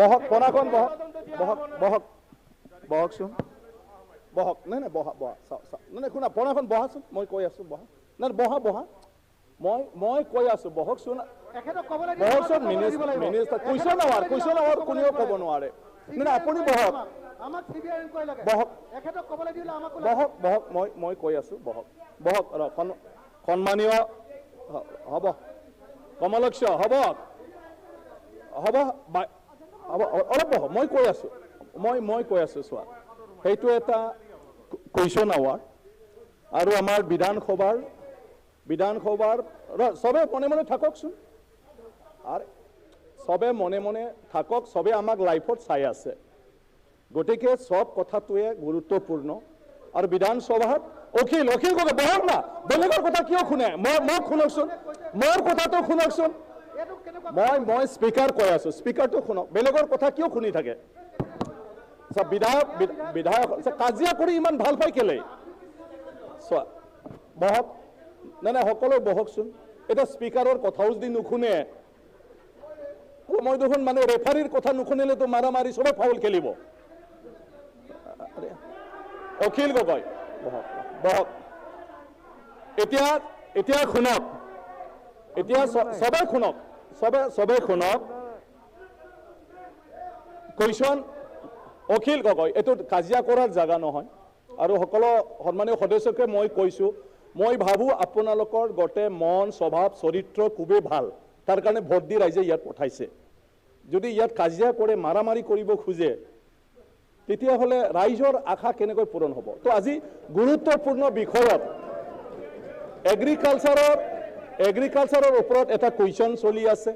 বহক, পনাখন বহক, বহক বহক, বহকচোন, বহক। নাই নাই, বহা বহা, চাওক চাওক, নাই নাই, শুনা, পনাখন বহাচোন, মই কৈ আছোঁ, বহা। নাই বহা বহা, মই মই কৈ আছোঁ, বহকচোন, বহকচোন। Minister question hour, question hour কোনেও ক'ব নোৱাৰে। নাই নাই, আপুনি বহক, বহক বহক বহক, মই মই কৈ আছোঁ, বহক বহক। সন্মানীয় হ'ব, কমলক্ষ হ'ব হ'ব, অলপ বহক, মই কৈ আছোঁ, মই মই কৈ আছোঁ। চোৱা, সেইটো এটা কুৱেশ্যন আৱাৰ, আৰু আমাৰ বিধানসভাৰ বিধানসভাৰ চবে মনে মনে থাককচোন, আৰু চবে মনে মনে থাকক, চবে আমাক লাইফত চাই আছে, গতিকে চব কথাটোৱে গুৰুত্বপূৰ্ণ। আৰু বিধানসভাত অখিল অখিল গগৈ বহক না, বেলেগৰ কথা কিয় শুনে? মই মোক শুনকচোন, মোৰ কথাটো শুনকচোন, মই মই স্পীকাৰ কৈ আছোঁ, স্পীকাৰটো শুনক, বেলেগৰ কথা কিয় শুনি থাকে? বিধায়ক বিধায়ক কাজিয়া কৰি ইমান ভাল পায় কেলে? চোৱা, বহক। নাই নাই, সকলো বহকচোন। এতিয়া স্পীকাৰৰ কথাও যদি নুশুনে, মই দেখোন মানে ৰেফাৰীৰ কথা নুশুনিলেতো মাৰামাৰি চবে ফাউল খেলিব। অখিল গগৈ বহক বহক। এতিয়া এতিয়া শুনক, এতিয়া চবে শুনক, চবে চবে শুনক। কুৱেশ্যন অখিল গগৈ, এইটো কাজিয়া কৰাৰ জাগা নহয়। আৰু সকলো সন্মানীয় সদস্যকে মই কৈছোঁ, মই ভাবোঁ আপোনালোকৰ গোটেই মন স্বভাৱ চৰিত্ৰ খুবেই ভাল, তাৰ কাৰণে ভোট দি ৰাইজে ইয়াত পঠাইছে। যদি ইয়াত কাজিয়া কৰে, মাৰামাৰি কৰিব খোজে, তেতিয়াহ'লে ৰাইজৰ আশা কেনেকৈ পূৰণ হ'ব? তো আজি গুৰুত্বপূৰ্ণ বিষয়ত এগ্ৰিকালচাৰৰ ওপৰত এটা কুৱেশ্যন চলি আছে।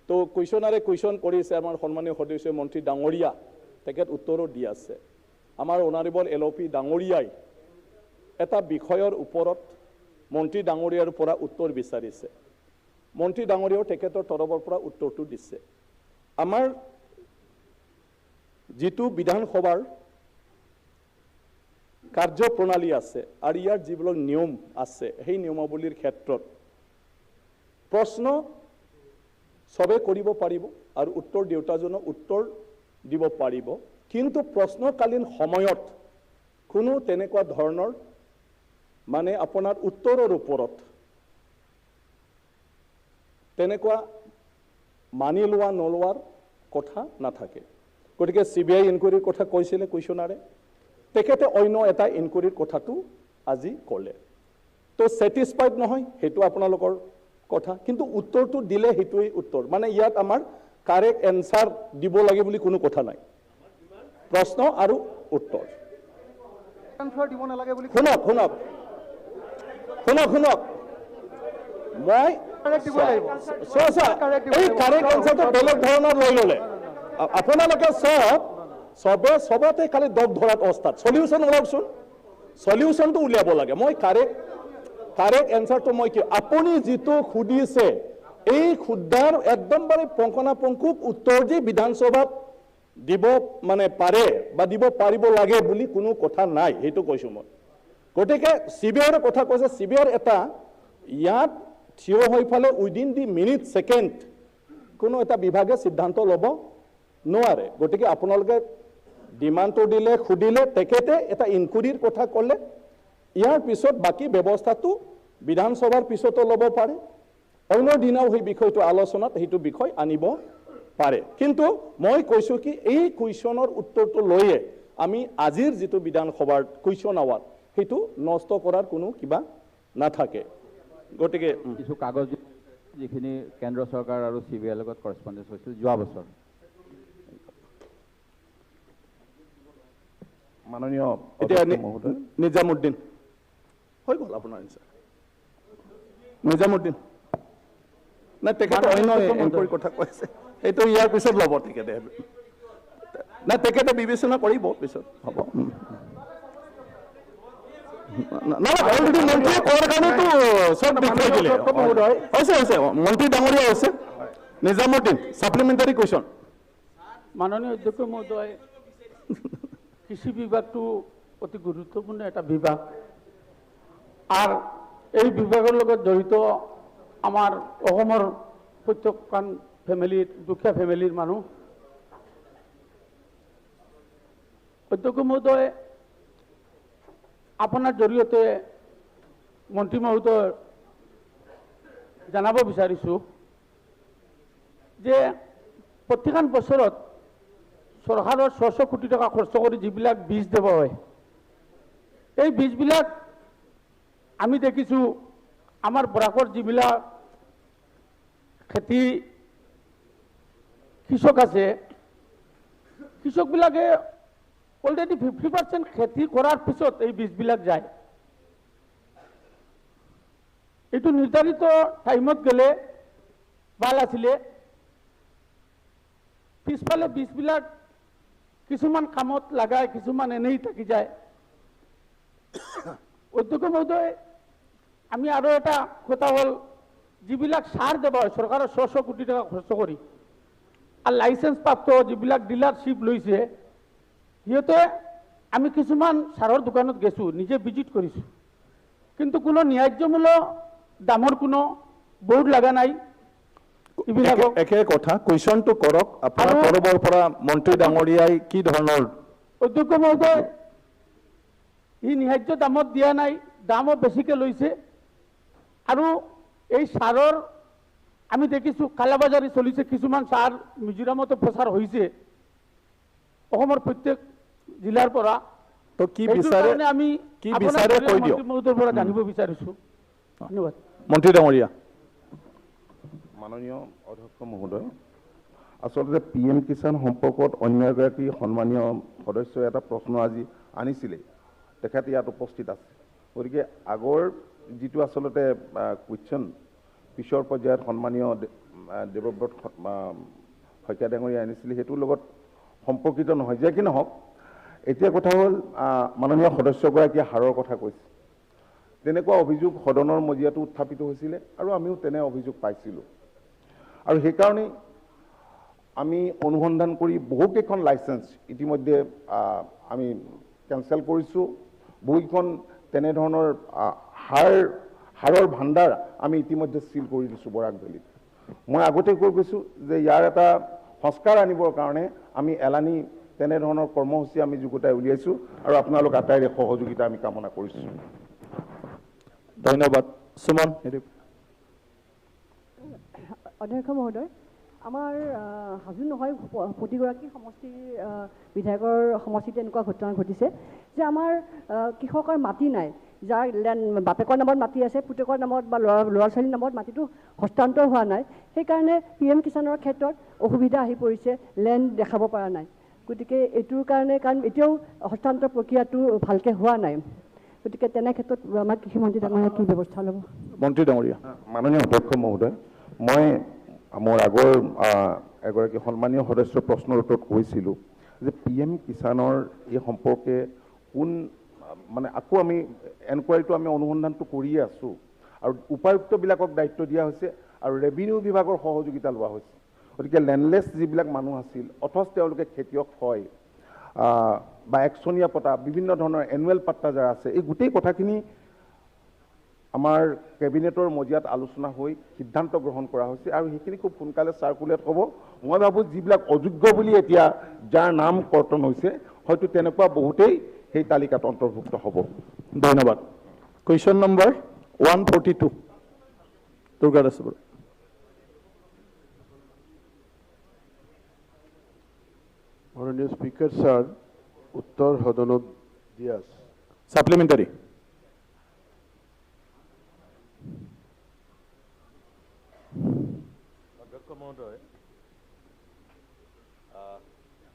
তো কুৱেশ্যনাৰে কুৱেশ্যন কৰিছে, আমাৰ সন্মানীয় সদস্য মন্ত্ৰী ডাঙৰীয়া তেখেত উত্তৰো দি আছে। আমাৰ অনাৰেবল এল অ' পি ডাঙৰীয়াই এটা বিষয়ৰ ওপৰত মন্ত্ৰী ডাঙৰীয়াৰ পৰা উত্তৰ বিচাৰিছে, মন্ত্ৰী ডাঙৰীয়াও তেখেতৰ তৰফৰ পৰা উত্তৰটো দিছে। আমাৰ যিটো বিধানসভাৰ কাৰ্যপ্ৰণালী আছে আৰু ইয়াৰ যিবিলাক নিয়ম আছে, সেই নিয়মাৱলীৰ ক্ষেত্ৰত প্ৰশ্ন চবে কৰিব পাৰিব আৰু উত্তৰ দেউতাজনক উত্তৰ দিব পাৰিব, কিন্তু প্ৰশ্নকালীন সময়ত কোনো তেনেকুৱা ধৰণৰ মানে আপোনাৰ উত্তৰৰ ওপৰত তেনেকুৱা মানি লোৱা নলোৱাৰ কথা নাথাকে। গতিকে চি বি আই ইনকুৱাৰীৰ কথা কৈছিলে কুৱেশ্যনাৰে, তেখেতে অন্য এটা ইনকুৱাৰীৰ কথাটো আজি ক'লে। তো ছেটিছফাইড নহয় সেইটো আপোনালোকৰ কথা, কিন্তু উত্তৰটো দিলে সেইটোৱেই উত্তৰ। মানে ইয়াত আমাৰ কাৰেক্ট এনচাৰ দিব লাগে বুলি কোনো কথা নাই, প্ৰশ্ন আৰু উত্তৰ। শুনক শুনক শুনক শুনক, মই এই কাৰেক্ট এনচাৰটো বেলেগ ধৰণৰ লৈ ল'লে আপোনালোকে চব চবে চবতে খালি দগ ধৰাত অৱস্থাত চলিউশ্যন ওলাওকচোন, চলিউশ্যনটো উলিয়াব লাগে। মই কাৰেক্ট এনচাৰটো মই কি, আপুনি যিটো সুধিছে এই সুধাৰ একদমবাৰে পংকনাপংকুক উত্তৰ দি বিধানসভাত দিব মানে পাৰে বা দিব পাৰিব লাগে বুলি কোনো কথা নাই, সেইটো কৈছোঁ মই। গতিকে চি বি আইৰ কথা কৈছে, চি বি আইৰ এটা ইয়াত থিয় হৈ ফালে উইদিন the minute second কোনো এটা বিভাগে সিদ্ধান্ত ল'ব নোৱাৰে। গতিকে আপোনালোকে ডিমাণ্ডটো দিলে, সুধিলে, তেখেতে এটা ইনকুইৰীৰ কথা ক'লে, ইয়াৰ পিছত বাকী ব্যৱস্থাটো বিধানসভাৰ পিছতো ল'ব পাৰে, অন্য দিনাও সেই বিষয়টো আলোচনাত সেইটো বিষয় আনিব পাৰে। কিন্তু মই কৈছোঁ কি এই কুৱেশ্যনৰ উত্তৰটো লৈয়ে আমি আজিৰ যিটো বিধানসভাৰ কুৱেশ্যন আৱাৰ সেইটো নষ্ট কৰাৰ কোনো কিবা নাথাকে। গতিকে কিছু কাগজ যিখিনি কেন্দ্ৰ চৰকাৰ আৰু চি বি আইৰ লগত কৰেচপণ্ডেঞ্চ হৈছিল যোৱা বছৰ। মাননীয় এতিয়া নিজামুদ্দিন হৈ গ'ল আপোনাৰ এনচাৰ। নিজামুদ্দিন নাই, তেখেতে অন্য এনকুৱাৰীৰ কথা কৈছে, সেইটো ইয়াৰ পিছত ল'ব তেখেতে, নাই তেখেতে বিবেচনা কৰিব পিছত হ'ব। অলৰেডি মন্ত্ৰীয়ে কোৱাৰ কাৰণেতো চব দেখুৱাই দিলে। হৈছে হৈছে, মন্ত্ৰী ডাঙৰীয়া হৈছে। Nizamuddin, supplementary question. মাননীয় অধ্যক্ষ মহোদয়, কৃষি বিভাগটো অতি গুৰুত্বপূৰ্ণ এটা বিভাগ আৰু এই বিভাগৰ লগত জড়িত আমাৰ অসমৰ প্ৰত্যেকখন ফেমিলিৰ দুখীয়া ফেমিলিৰ মানুহ। অধ্যক্ষ মহোদয়, আপোনাৰ জৰিয়তে মন্ত্ৰী মহোদয় জনাব বিচাৰিছোঁ যে প্ৰতিখন বছৰত চৰকাৰৰ 600 কোটি টকা খৰচ কৰি যিবিলাক বীজ দেৱা হয়, এই বীজবিলাক আমি দেখিছোঁ আমাৰ বৰাকৰ যিবিলাক খেতি কৃষক আছে, কৃষকবিলাকে অলৰেডি 50% খেতি কৰাৰ পিছত এই বীজবিলাক যায়। এইটো নিৰ্ধাৰিত টাইমত গ'লে ভাল আছিলে। পিছফালে বীজবিলাক কিছুমান কামত লাগায়, কিছুমান এনেই থাকি যায়। অধ্যক্ষ মহোদয়, আমি আৰু এটা কথা হ'ল, যিবিলাক সাৰ দেৱা হয় চৰকাৰৰ 600 কোটি টকা খৰচ কৰি আৰু লাইচেঞ্চ প্ৰাপ্ত যিবিলাক ডিলাৰশ্বিপ লৈছে, সিহঁতে আমি কিছুমান সাৰৰ দোকানত গৈছোঁ, নিজে ভিজিট কৰিছোঁ, কিন্তু কোনো ন্যায্যমূল্য দামৰ কোনো বোৰ্ড লগা নাই। একে কথা, কুৱেশ্যনটো কৰক আপোনাৰ তৰফৰ পৰা মন্ত্ৰী ডাঙৰীয়াই কি ধৰণৰ। অধ্যক্ষ মহোদয়, ই ন্যায্য দামত দিয়া নাই, দামো বেছিকৈ লৈছে। আৰু এই সাৰৰ আমি দেখিছোঁ কালাবাজাৰী চলিছে, কিছুমান সাৰ মিজোৰামতো প্ৰচাৰ হৈছে অসমৰ প্ৰত্যেক জিলাৰ পৰা। তো কি বিচাৰে আমি কি বিচাৰে কৈ দিয়ক, মহোদয়ৰ পৰা জানিব বিচাৰিছোঁ। ধন্যবাদ। মন্ত্ৰী ডাঙৰীয়া। মাননীয় অধ্যক্ষ মহোদয়, আচলতে পি এম কিষাণ সম্পৰ্কত অন্য এগৰাকী সন্মানীয় সদস্যই এটা প্ৰশ্ন আজি আনিছিলে, তেখেত ইয়াত উপস্থিত আছে। গতিকে আগৰ যিটো আচলতে কুৱেশ্যন পিছৰ পৰ্যায়ত সন্মানীয় দেৱব্ৰত শইকীয়া ডাঙৰীয়া আনিছিলে, সেইটোৰ লগত সম্পৰ্কিত নহয়। যে কি নহওক, এতিয়া কথা হ'ল মাননীয় সদস্যগৰাকীয়ে হাৰৰ কথা কৈছে, তেনেকুৱা অভিযোগ সদনৰ মজিয়াতো উত্থাপিত হৈছিলে আৰু আমিও তেনে অভিযোগ পাইছিলোঁ। আৰু সেইকাৰণেই আমি অনুসন্ধান কৰি বহুকেইখন লাইচেঞ্চ ইতিমধ্যে আমি কেঞ্চেল কৰিছোঁ, বহুকেইখন তেনেধৰণৰ সাৰৰ ভাণ্ডাৰ আমি ইতিমধ্যে চিল কৰি দিছোঁ বৰাক ভেলীত। মই আগতে কৈ গৈছোঁ যে ইয়াৰ এটা সংস্কাৰ আনিবৰ কাৰণে আমি এলানি তেনেধৰণৰ কৰ্মসূচী আমি যুগুতাই উলিয়াইছোঁ আৰু আপোনালোক আটাইৰে সহযোগিতা আমি কামনা কৰিছোঁ। ধন্যবাদ। সুমন। অধ্যক্ষ মহোদয়, আমাৰ হাজো নহয় প্ৰতিগৰাকী সমষ্টিৰ বিধায়কৰ সমষ্টিত এনেকুৱা ঘটনা ঘটিছে যে আমাৰ কৃষকৰ মাটি নাই, যাৰ বাপেকৰ নামত মাটি আছে, পুতেকৰ নামত বা ল'ৰা ছোৱালীৰ নামত মাটিটো হস্তান্তৰ হোৱা নাই, সেইকাৰণে পি এম কিষাণৰ ক্ষেত্ৰত অসুবিধা আহি পৰিছে, লেণ্ড দেখাব পৰা নাই। গতিকে এইটোৰ কাৰণে, কাৰণ এতিয়াও হস্তান্তৰ প্ৰক্ৰিয়াটো ভালকৈ হোৱা নাই, গতিকে তেনে ক্ষেত্ৰত আমাৰ কৃষিমন্ত্ৰী ডাঙৰীয়া কি ব্যৱস্থা ল'ব? মন্ত্ৰী ডাঙৰীয়া। মাননীয় অধ্যক্ষ মহোদয়, মই মোৰ আগৰ এগৰাকী সন্মানীয় সদস্যৰ প্ৰশ্নৰ উত্তৰত কৈছিলোঁ যে পি এম কিষাণৰ এই সম্পৰ্কে কোন মানে আকৌ আমি এনকুৱাৰীটো আমি অনুসন্ধানটো কৰিয়ে আছোঁ আৰু উপায়ুক্তবিলাকক দায়িত্ব দিয়া হৈছে আৰু ৰেভিনিউ বিভাগৰ সহযোগিতা লোৱা হৈছে। গতিকে লেণ্ডলেছ যিবিলাক মানুহ আছিল অথচ তেওঁলোকে খেতিয়ক হয় বা একচনীয়া পতা বিভিন্ন ধৰণৰ এনুৱেল পাট্টা যাৰ আছে, এই গোটেই কথাখিনি আমাৰ কেবিনেটৰ মজিয়াত আলোচনা হৈ সিদ্ধান্ত গ্ৰহণ কৰা হৈছে আৰু সেইখিনি খুব সোনকালে চাৰ্কুলেট হ'ব। মই ভাবোঁ যিবিলাক অযোগ্য বুলি এতিয়া যাৰ নাম কৰ্তন হৈছে হয়তো তেনেকুৱা বহুতেই সেই তালিকাত অন্তৰ্ভুক্ত হ'ব। ধন্যবাদ। Question number 142, Durga Das Barua. মাননীয় স্পীকাৰ ছাৰ, উত্তৰ সদনত দিয়া আছে। ছাপ্লিমেণ্টাৰী। অধ্যক্ষ মহোদয়,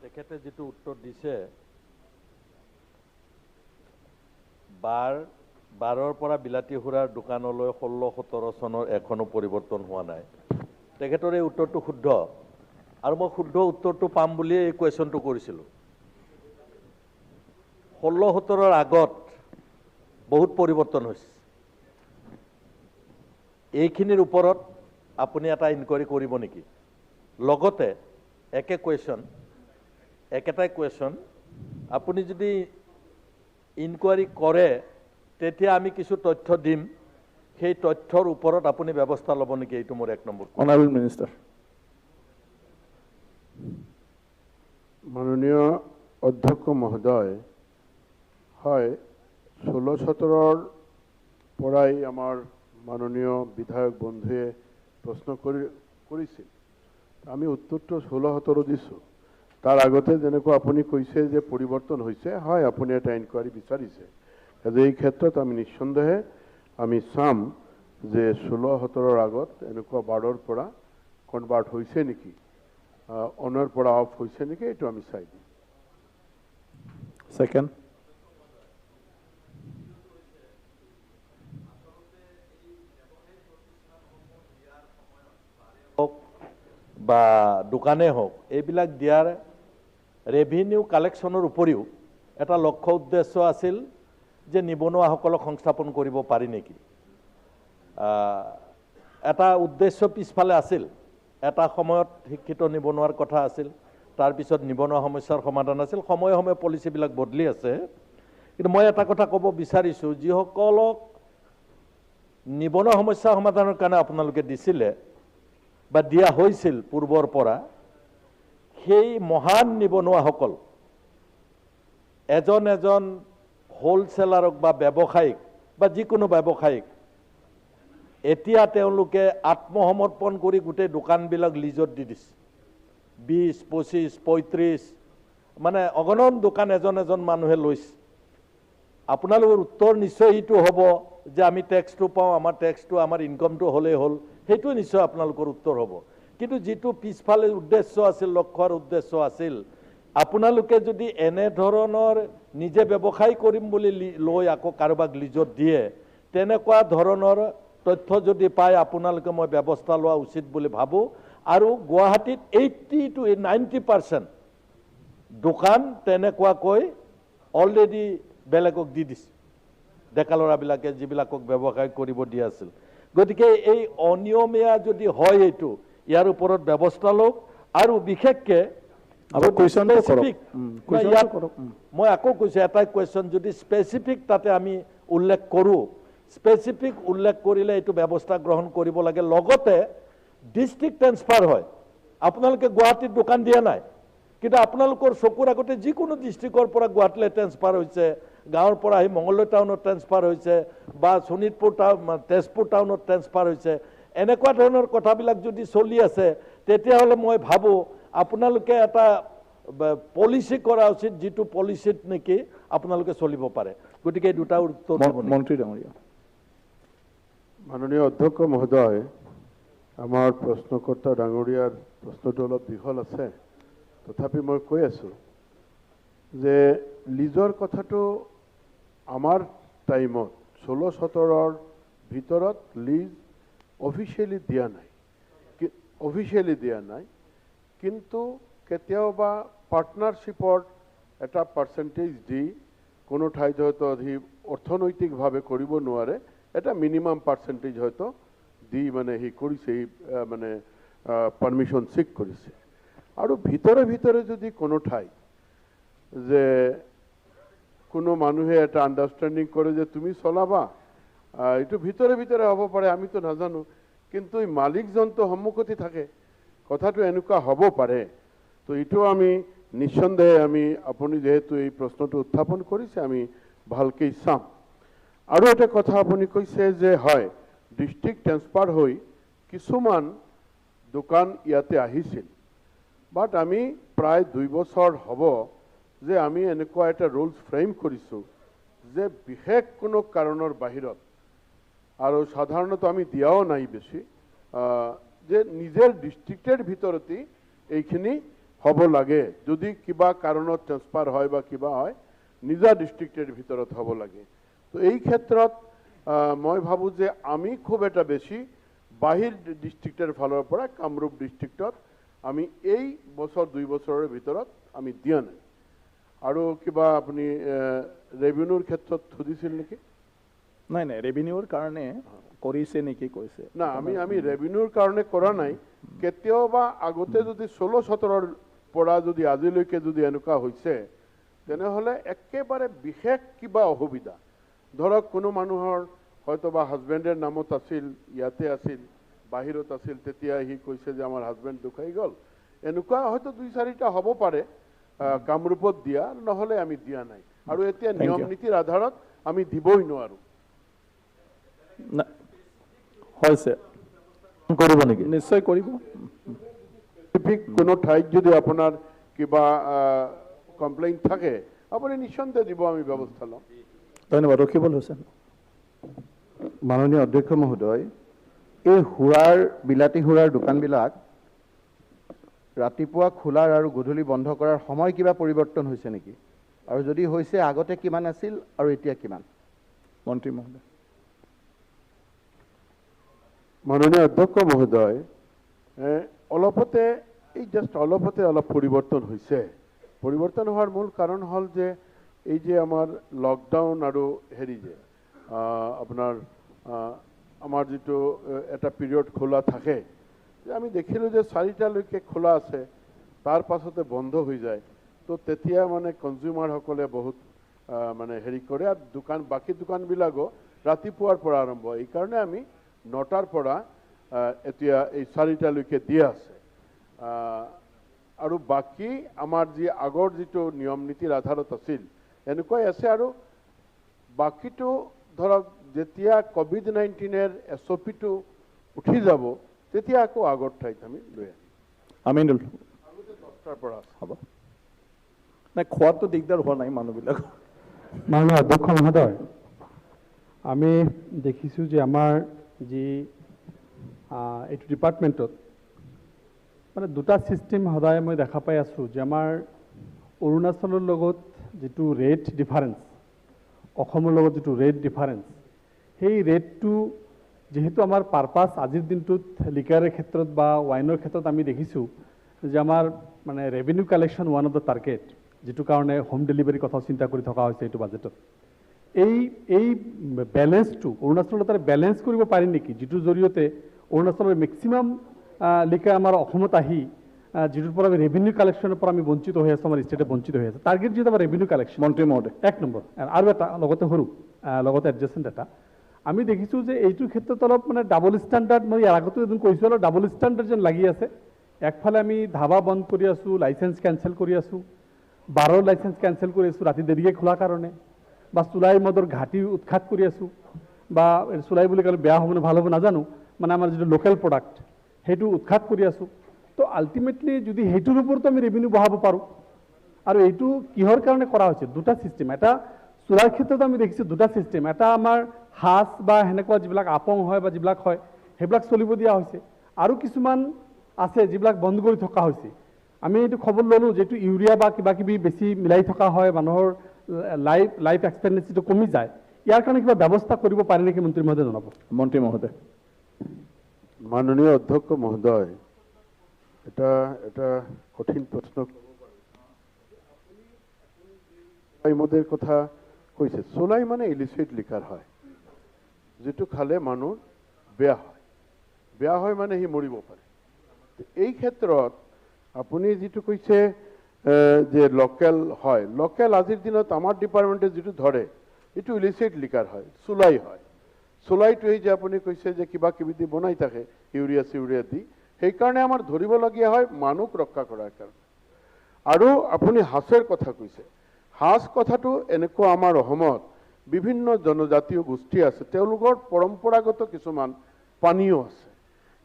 তেখেতে যিটো উত্তৰ দিছে 12ৰ পৰা বিলাতী সুৰাৰ দোকানলৈ 16-17 চনৰ এখনো পৰিৱৰ্তন হোৱা নাই। তেখেতৰ এই উত্তৰটো শুদ্ধ আৰু মই শুদ্ধ উত্তৰটো পাম বুলিয়ে এই কুৱেশ্যনটো কৰিছিলোঁ। 16-17ৰ আগত বহুত পৰিৱৰ্তন হৈছে। এইখিনিৰ ওপৰত আপুনি এটা ইনকুৱাৰী কৰিব নেকি? লগতে একেটাই কুৱেশ্যন, আপুনি যদি ইনকুৱাৰী কৰে তেতিয়া আমি কিছু তথ্য দিম, সেই তথ্যৰ ওপৰত আপুনি ব্যৱস্থা ল'ব নেকি? এইটো মোৰ 1 নম্বৰ। Honourable minister. মাননীয় অধ্যক্ষ মহোদয়, হয়, 16-17ৰ পৰাই আমাৰ মাননীয় বিধায়ক বন্ধুৱে প্ৰশ্ন কৰিছিল, আমি উত্তৰটো 16-17 দিছোঁ। তাৰ আগতে যেনেকুৱা আপুনি কৈছে যে পৰিৱৰ্তন হৈছে, হয়, আপুনি এটা ইনকুৱাৰী বিচাৰিছে, কাজে এই ক্ষেত্ৰত আমি নিঃসন্দেহে আমি চাম যে 16-17ৰ আগত এনেকুৱা 12ৰ পৰা কনভাৰ্ট হৈছে নেকি, অনৰ পৰা অফ হৈছে নেকি, এইটো আমি চাই দিম। ছেকেণ্ড। হওক বা দোকানেই হওক, এইবিলাক দিয়াৰ ৰেভিনিউ কালেকশ্যনৰ উপৰিও এটা লক্ষ্য উদ্দেশ্য আছিল যে নিবনুৱাসকলক সংস্থাপন কৰিব পাৰি নেকি, এটা উদ্দেশ্য পিছফালে আছিল। এটা সময়ত শিক্ষিত নিবনুৱাৰ কথা আছিল, তাৰপিছত নিবনুৱা সমস্যাৰ সমাধান আছিল। সময়ে সময়ে পলিচিবিলাক বদলি আছে। কিন্তু মই এটা কথা ক'ব বিচাৰিছোঁ, যিসকলক নিবনুৱা সমস্যা সমাধানৰ কাৰণে আপোনালোকে দিছিলে বা দিয়া হৈছিল পূৰ্বৰ পৰা, সেই মহান নিবনুৱাসকল এজন এজন হোলচেলাৰক বা ব্যৱসায়িক বা যিকোনো ব্যৱসায়িক এতিয়া তেওঁলোকে আত্মসমৰ্পণ কৰি গোটেই দোকানবিলাক লিজত দি দিছে। 20, 25, 35 মানে অগণন দোকান এজন এজন মানুহে লৈছে। আপোনালোকৰ উত্তৰ নিশ্চয় এইটো হ'ব যে আমি টেক্সটো পাওঁ, আমাৰ টেক্সটো আমাৰ ইনকমটো হ'লেই হ'ল, সেইটো নিশ্চয় আপোনালোকৰ উত্তৰ হ'ব। কিন্তু যিটো পিছফালে উদ্দেশ্য আছিল, লক্ষ্যৰ উদ্দেশ্য আছিল, আপোনালোকে যদি এনেধৰণৰ নিজে ব্যৱসায় কৰিম বুলি লৈ আকৌ কাৰোবাক লিজত দিয়ে, তেনেকুৱা ধৰণৰ তথ্য যদি পায় আপোনালোকে মই ব্যৱস্থা লোৱা উচিত বুলি ভাবোঁ। আৰু গুৱাহাটীত 80 to 90% দোকান তেনেকুৱাকৈ অলৰেডি বেলেগক দি দিছে, ডেকা ল'ৰাবিলাকে যিবিলাকক ব্যৱসায় কৰিব দিয়া আছিল। গতিকে এই অনিয়মীয়া যদি হয় এইটো, ইয়াৰ ওপৰত ব্যৱস্থা লওক। আৰু বিশেষকৈ মই আকৌ কৈছোঁ, এটাই কুৱেশ্যন, যদি স্পেচিফিক তাতে আমি উল্লেখ কৰোঁ, স্পেচিফিক উল্লেখ কৰিলে এইটো ব্যৱস্থা গ্ৰহণ কৰিব লাগে। লগতে ডিষ্ট্ৰিক্ট ট্ৰেন্সফাৰ হয়, আপোনালোকে গুৱাহাটীত দোকান দিয়া নাই, কিন্তু আপোনালোকৰ চকুৰ আগতে যিকোনো ডিষ্ট্ৰিক্টৰ পৰা গুৱাহাটীলৈ ট্ৰেন্সফাৰ হৈছে, গাঁৱৰ পৰা আহি মঙলদৈ টাউনত ট্ৰেন্সফাৰ হৈছে বা শোণিতপুৰ টাউন, তেজপুৰ টাউনত ট্ৰেন্সফাৰ হৈছে, এনেকুৱা ধৰণৰ কথাবিলাক যদি চলি আছে, তেতিয়াহ'লে মই ভাবোঁ আপোনালোকে এটা পলিচি কৰা উচিত, যিটো পলিচিত নেকি আপোনালোকে চলিব পাৰে। গতিকে এই দুটা উত্তৰ। মন্ত্ৰী ডাঙৰীয়া। মাননীয় অধ্যক্ষ মহোদয়, আমাৰ প্ৰশ্নকৰ্তা ডাঙৰীয়াৰ প্ৰশ্নটো অলপ দীঘল আছে, তথাপি মই কৈ আছোঁ যে লিজৰ কথাটো আমাৰ টাইমত 16-17ৰ ভিতৰত লিজ অফিচিয়েলি দিয়া নাই, অফিচিয়েলি দিয়া নাই, কিন্তু কেতিয়াবা পাৰ্টনাৰশ্বিপৰ এটা পাৰ্চেণ্টেজ দি কোনো ঠাইত হয়তো অধিক অৰ্থনৈতিকভাৱে কৰিব নোৱাৰে, এটা মিনিমাম পাৰ্চেণ্টেজ হয়তো দি মানে সি কৰিছে, মানে পাৰ্মিশ্যন চেক কৰিছে। আৰু ভিতৰে ভিতৰে যদি কোনো ঠাইত যে কোনো মানুহে এটা আণ্ডাৰষ্টেণ্ডিং কৰে যে তুমি চলাবা, এইটো ভিতৰে ভিতৰে হ'ব পাৰে, আমিতো নাজানো, কিন্তু এই মালিকজনটো সন্মুখতে থাকে, কথাটো এনেকুৱা হ'ব পাৰে। তো এইটো আমি নিঃসন্দেহে আমি আপুনি যিহেতু এই প্ৰশ্নটো উত্থাপন কৰিছে আমি ভালকৈ চাম। আৰু এটা কথা আপুনি কৈছে যে হয় ডিষ্ট্ৰিক্ট ট্ৰেন্সফাৰ হৈ কিছুমান দোকান ইয়াতে আহিছিল, বাট আমি প্ৰায় 2 বছৰ হ'ব যে আমি এনেকুৱা এটা ৰুলছ ফ্ৰেম কৰিছোঁ যে বিশেষ কোনো কাৰণৰ বাহিৰত আৰু সাধাৰণতে আমি দিয়াও নাই বেছি, যে নিজৰ ডিষ্ট্ৰিক্টৰ ভিতৰতেই এইখিনি হ'ব লাগে, যদি কিবা কাৰণত ট্ৰেন্সফাৰ হয় বা কিবা হয় নিজা ডিষ্ট্ৰিক্টৰ ভিতৰত হ'ব লাগে। তো এই ক্ষেত্ৰত মই ভাবোঁ যে আমি খুব এটা বেছি বাহিৰ ডিষ্ট্ৰিক্টৰ ফালৰ পৰা কামৰূপ ডিষ্ট্ৰিক্টত আমি এই বছৰ 2 বছৰৰ ভিতৰত আমি দিয়া নাই। আৰু কিবা আপুনি ৰেভিনিউৰ ক্ষেত্ৰত সুধিছিল নেকি? নাই নাই, ৰেভিনিউৰ কাৰণে কৰিছে নেকি কৈছে। না, আমি ৰেভিনিউৰ কাৰণে কৰা নাই। কেতিয়াবা আগতে যদি 16-17ৰ পৰা যদি আজিলৈকে যদি এনেকুৱা হৈছে, তেনেহ'লে একেবাৰে বিশেষ কিবা অসুবিধা, ধৰক কোনো মানুহৰ হয়তো বা হাজবেণ্ডৰ নামত আছিল, ইয়াতে আছিল, বাহিৰত আছিল, তেতিয়া সি কৈছে যে আমাৰ হাজবেণ্ড ঢুকাই গ'ল, এনেকুৱা হয়তো 2-4টা হ'ব পাৰে কামৰূপত দিয়া, নহ'লে আমি দিয়া নাই। আৰু এতিয়া নিয়ম নীতিৰ আধাৰত আমি দিবই নোৱাৰোঁ। হৈছে কৰিব নেকি? নিশ্চয় কৰিব। স্পেচিফিক কোনো ঠাইত যদি আপোনাৰ কিবা কমপ্লেইন থাকে আপুনি নিঃসন্দেহে দিব, আমি ব্যৱস্থা ল'ম। ধন্যবাদ। ৰকিবুল হুছেইন। মাননীয় অধ্যক্ষ মহোদয়, এই সুৰাৰ বিলাতী সুৰাৰ দোকানবিলাক ৰাতিপুৱা খোলাৰ আৰু গধূলি বন্ধ কৰাৰ সময় কিবা পৰিৱৰ্তন হৈছে নেকি? আৰু যদি হৈছে আগতে কিমান আছিল আৰু এতিয়া কিমান? মন্ত্ৰী মহোদয়। মাননীয় অধ্যক্ষ মহোদয়, অলপতে এই জাষ্ট অলপতে অলপ পৰিৱৰ্তন হৈছে। পৰিৱৰ্তন হোৱাৰ মূল কাৰণ হ'ল যে এই যে আমাৰ লকডাউন আৰু হেৰি যে আপোনাৰ আমাৰ যিটো এটা পিৰিয়ড খোলা থাকে, যে আমি দেখিলোঁ যে 4টালৈকে খোলা আছে, তাৰ পাছতে বন্ধ হৈ যায়। তো তেতিয়া মানে কনজিউমাৰসকলে বহুত মানে হেৰি কৰে, আৰু দোকান বাকী দোকানবিলাকো ৰাতিপুৱাৰ পৰা আৰম্ভ হয়। এইকাৰণে আমি 9টাৰ পৰা এতিয়া এই 4টালৈকে দিয়া আছে। আৰু বাকী আমাৰ যি আগৰ যিটো নিয়ম নীতিৰ আধাৰত আছিল এনেকুৱাই আছে। আৰু বাকীটো ধৰক যেতিয়া COVID-19-ৰ SOPটো উঠি যাব তেতিয়া আকৌ আগৰ ঠাইত আমি লৈ আহিম। আমিনুল, 10টাৰ পৰা হ'ব নাই? খোৱাটো দিগদাৰ হোৱা নাই মানুহবিলাক? মাননীয় অধ্যক্ষ মহোদয়, আমি দেখিছোঁ যে আমাৰ যি এইটো ডিপাৰ্টমেণ্টত মানে দুটা ছিষ্টেম সদায় মই দেখা পাই আছোঁ যে আমাৰ অৰুণাচলৰ লগত যিটো ৰেট ডিফাৰেঞ্চ, অসমৰ লগত যিটো ৰেট ডিফাৰেঞ্চ, সেই ৰেটটো যিহেতু আমাৰ পাৰপাছ আজিৰ দিনটোত লিকাৰৰ ক্ষেত্ৰত বা ৱাইনৰ ক্ষেত্ৰত আমি দেখিছোঁ যে আমাৰ মানে revenue collection one of the target, যিটো কাৰণে হোম ডেলিভাৰীৰ কথাও চিন্তা কৰি থকা হৈছে এইটো বাজেটত। এই এই বেলেঞ্চটো অৰুণাচলৰ তাৰে বেলেঞ্চ কৰিব পাৰি নেকি, যিটোৰ জৰিয়তে অৰুণাচলৰ মেক্সিমাম লিকাৰ আমাৰ অসমত আহি যিটোৰ পৰা আমি ৰেভিনিউ কালেকশ্যনৰ পৰা আমি বঞ্চিত হৈ আছোঁ, আমাৰ ষ্টেটে বঞ্চিত হৈ আছে। টাৰ্গেট যিটো আমাৰ ৰেভিনিউ কালেকশ্যন। মন্ত্ৰী মহোদয়, 1 নম্বৰ। আৰু এটা লগতে সৰু লগতে এডজাষ্টেণ্ট এটা আমি দেখিছোঁ যে এইটোৰ ক্ষেত্ৰত অলপ মানে ডাবল ষ্টেণ্ডাৰ্ড, মই ইয়াৰ আগতো এদিন কৈছোঁ, অলপ ডাবল ষ্টেণ্ডাৰ্ড যেন লাগি আছে। একফালে আমি ধাবা বন্ধ কৰি আছোঁ, লাইচেঞ্চ কেঞ্চেল কৰি আছোঁ, বাৰৰ লাইচেঞ্চ কেঞ্চেল কৰি আছোঁ ৰাতি দেৰিকৈ খোলাৰ কাৰণে, বা চুলাই মদৰ ঘাটি উৎখাত কৰি আছোঁ, বা চুলাই বুলি ক'লে বেয়া হ'ব নে ভাল হ'ব নাজানো, মানে আমাৰ যিটো লোকেল প্ৰডাক্ট সেইটো উৎখাত কৰি আছোঁ। তো আল্টিমেটলি যদি সেইটোৰ ওপৰতো আমি ৰেভিনিউ বঢ়াব পাৰোঁ। আৰু এইটো কিহৰ কাৰণে কৰা হৈছে? দুটা ছিষ্টেম। এটা চোৰাৰ ক্ষেত্ৰত আমি দেখিছোঁ দুটা ছিষ্টেম, এটা আমাৰ সাজ বা সেনেকুৱা যিবিলাক আপং হয় বা যিবিলাক হয় সেইবিলাক চলিব দিয়া হৈছে, আৰু কিছুমান আছে যিবিলাক বন্ধ কৰি থকা হৈছে। আমি এইটো খবৰ ল'লোঁ যিটো ইউৰিয়া বা কিবা কিবি বেছি মিলাই থকা হয়, মানুহৰ লাইফ এক্সপেক্টেঞ্চিটো কমি যায়। ইয়াৰ কাৰণে কিবা ব্যৱস্থা কৰিব পাৰে নেকি মন্ত্ৰী মহোদয় জনাব? মন্ত্ৰী মহোদয়। মাননীয় অধ্যক্ষ মহোদয়, এটা এটা কঠিন প্ৰশ্ন। মদৰ কথা কৈছে, চোলাই মানে ইলিচিট লিকাৰ হয়, যিটো খালে মানুহ বেয়া হয়। বেয়া হয় মানে সি মৰিব পাৰে। এই ক্ষেত্ৰত আপুনি যিটো কৈছে যে লোকেল হয়, লোকেল আজিৰ দিনত আমাৰ ডিপাৰ্টমেণ্টে যিটো ধৰে এইটো ইলিচিট লিকাৰ হয়, চুলাই হয়। চুলাইটো এই যে আপুনি কৈছে যে কিবা কিবি দি বনাই থাকে, ইউৰিয়া চিউৰিয়া দি, সেইকাৰণে আমাৰ ধৰিবলগীয়া হয় মানুহক ৰক্ষা কৰাৰ কাৰণে। আৰু আপুনি সাঁচৰ কথা কৈছে, সাঁচ কথাটো এনেকুৱা আমাৰ অসমত বিভিন্ন জনজাতীয় গোষ্ঠী আছে, তেওঁলোকৰ পৰম্পৰাগত কিছুমান পানীয় আছে,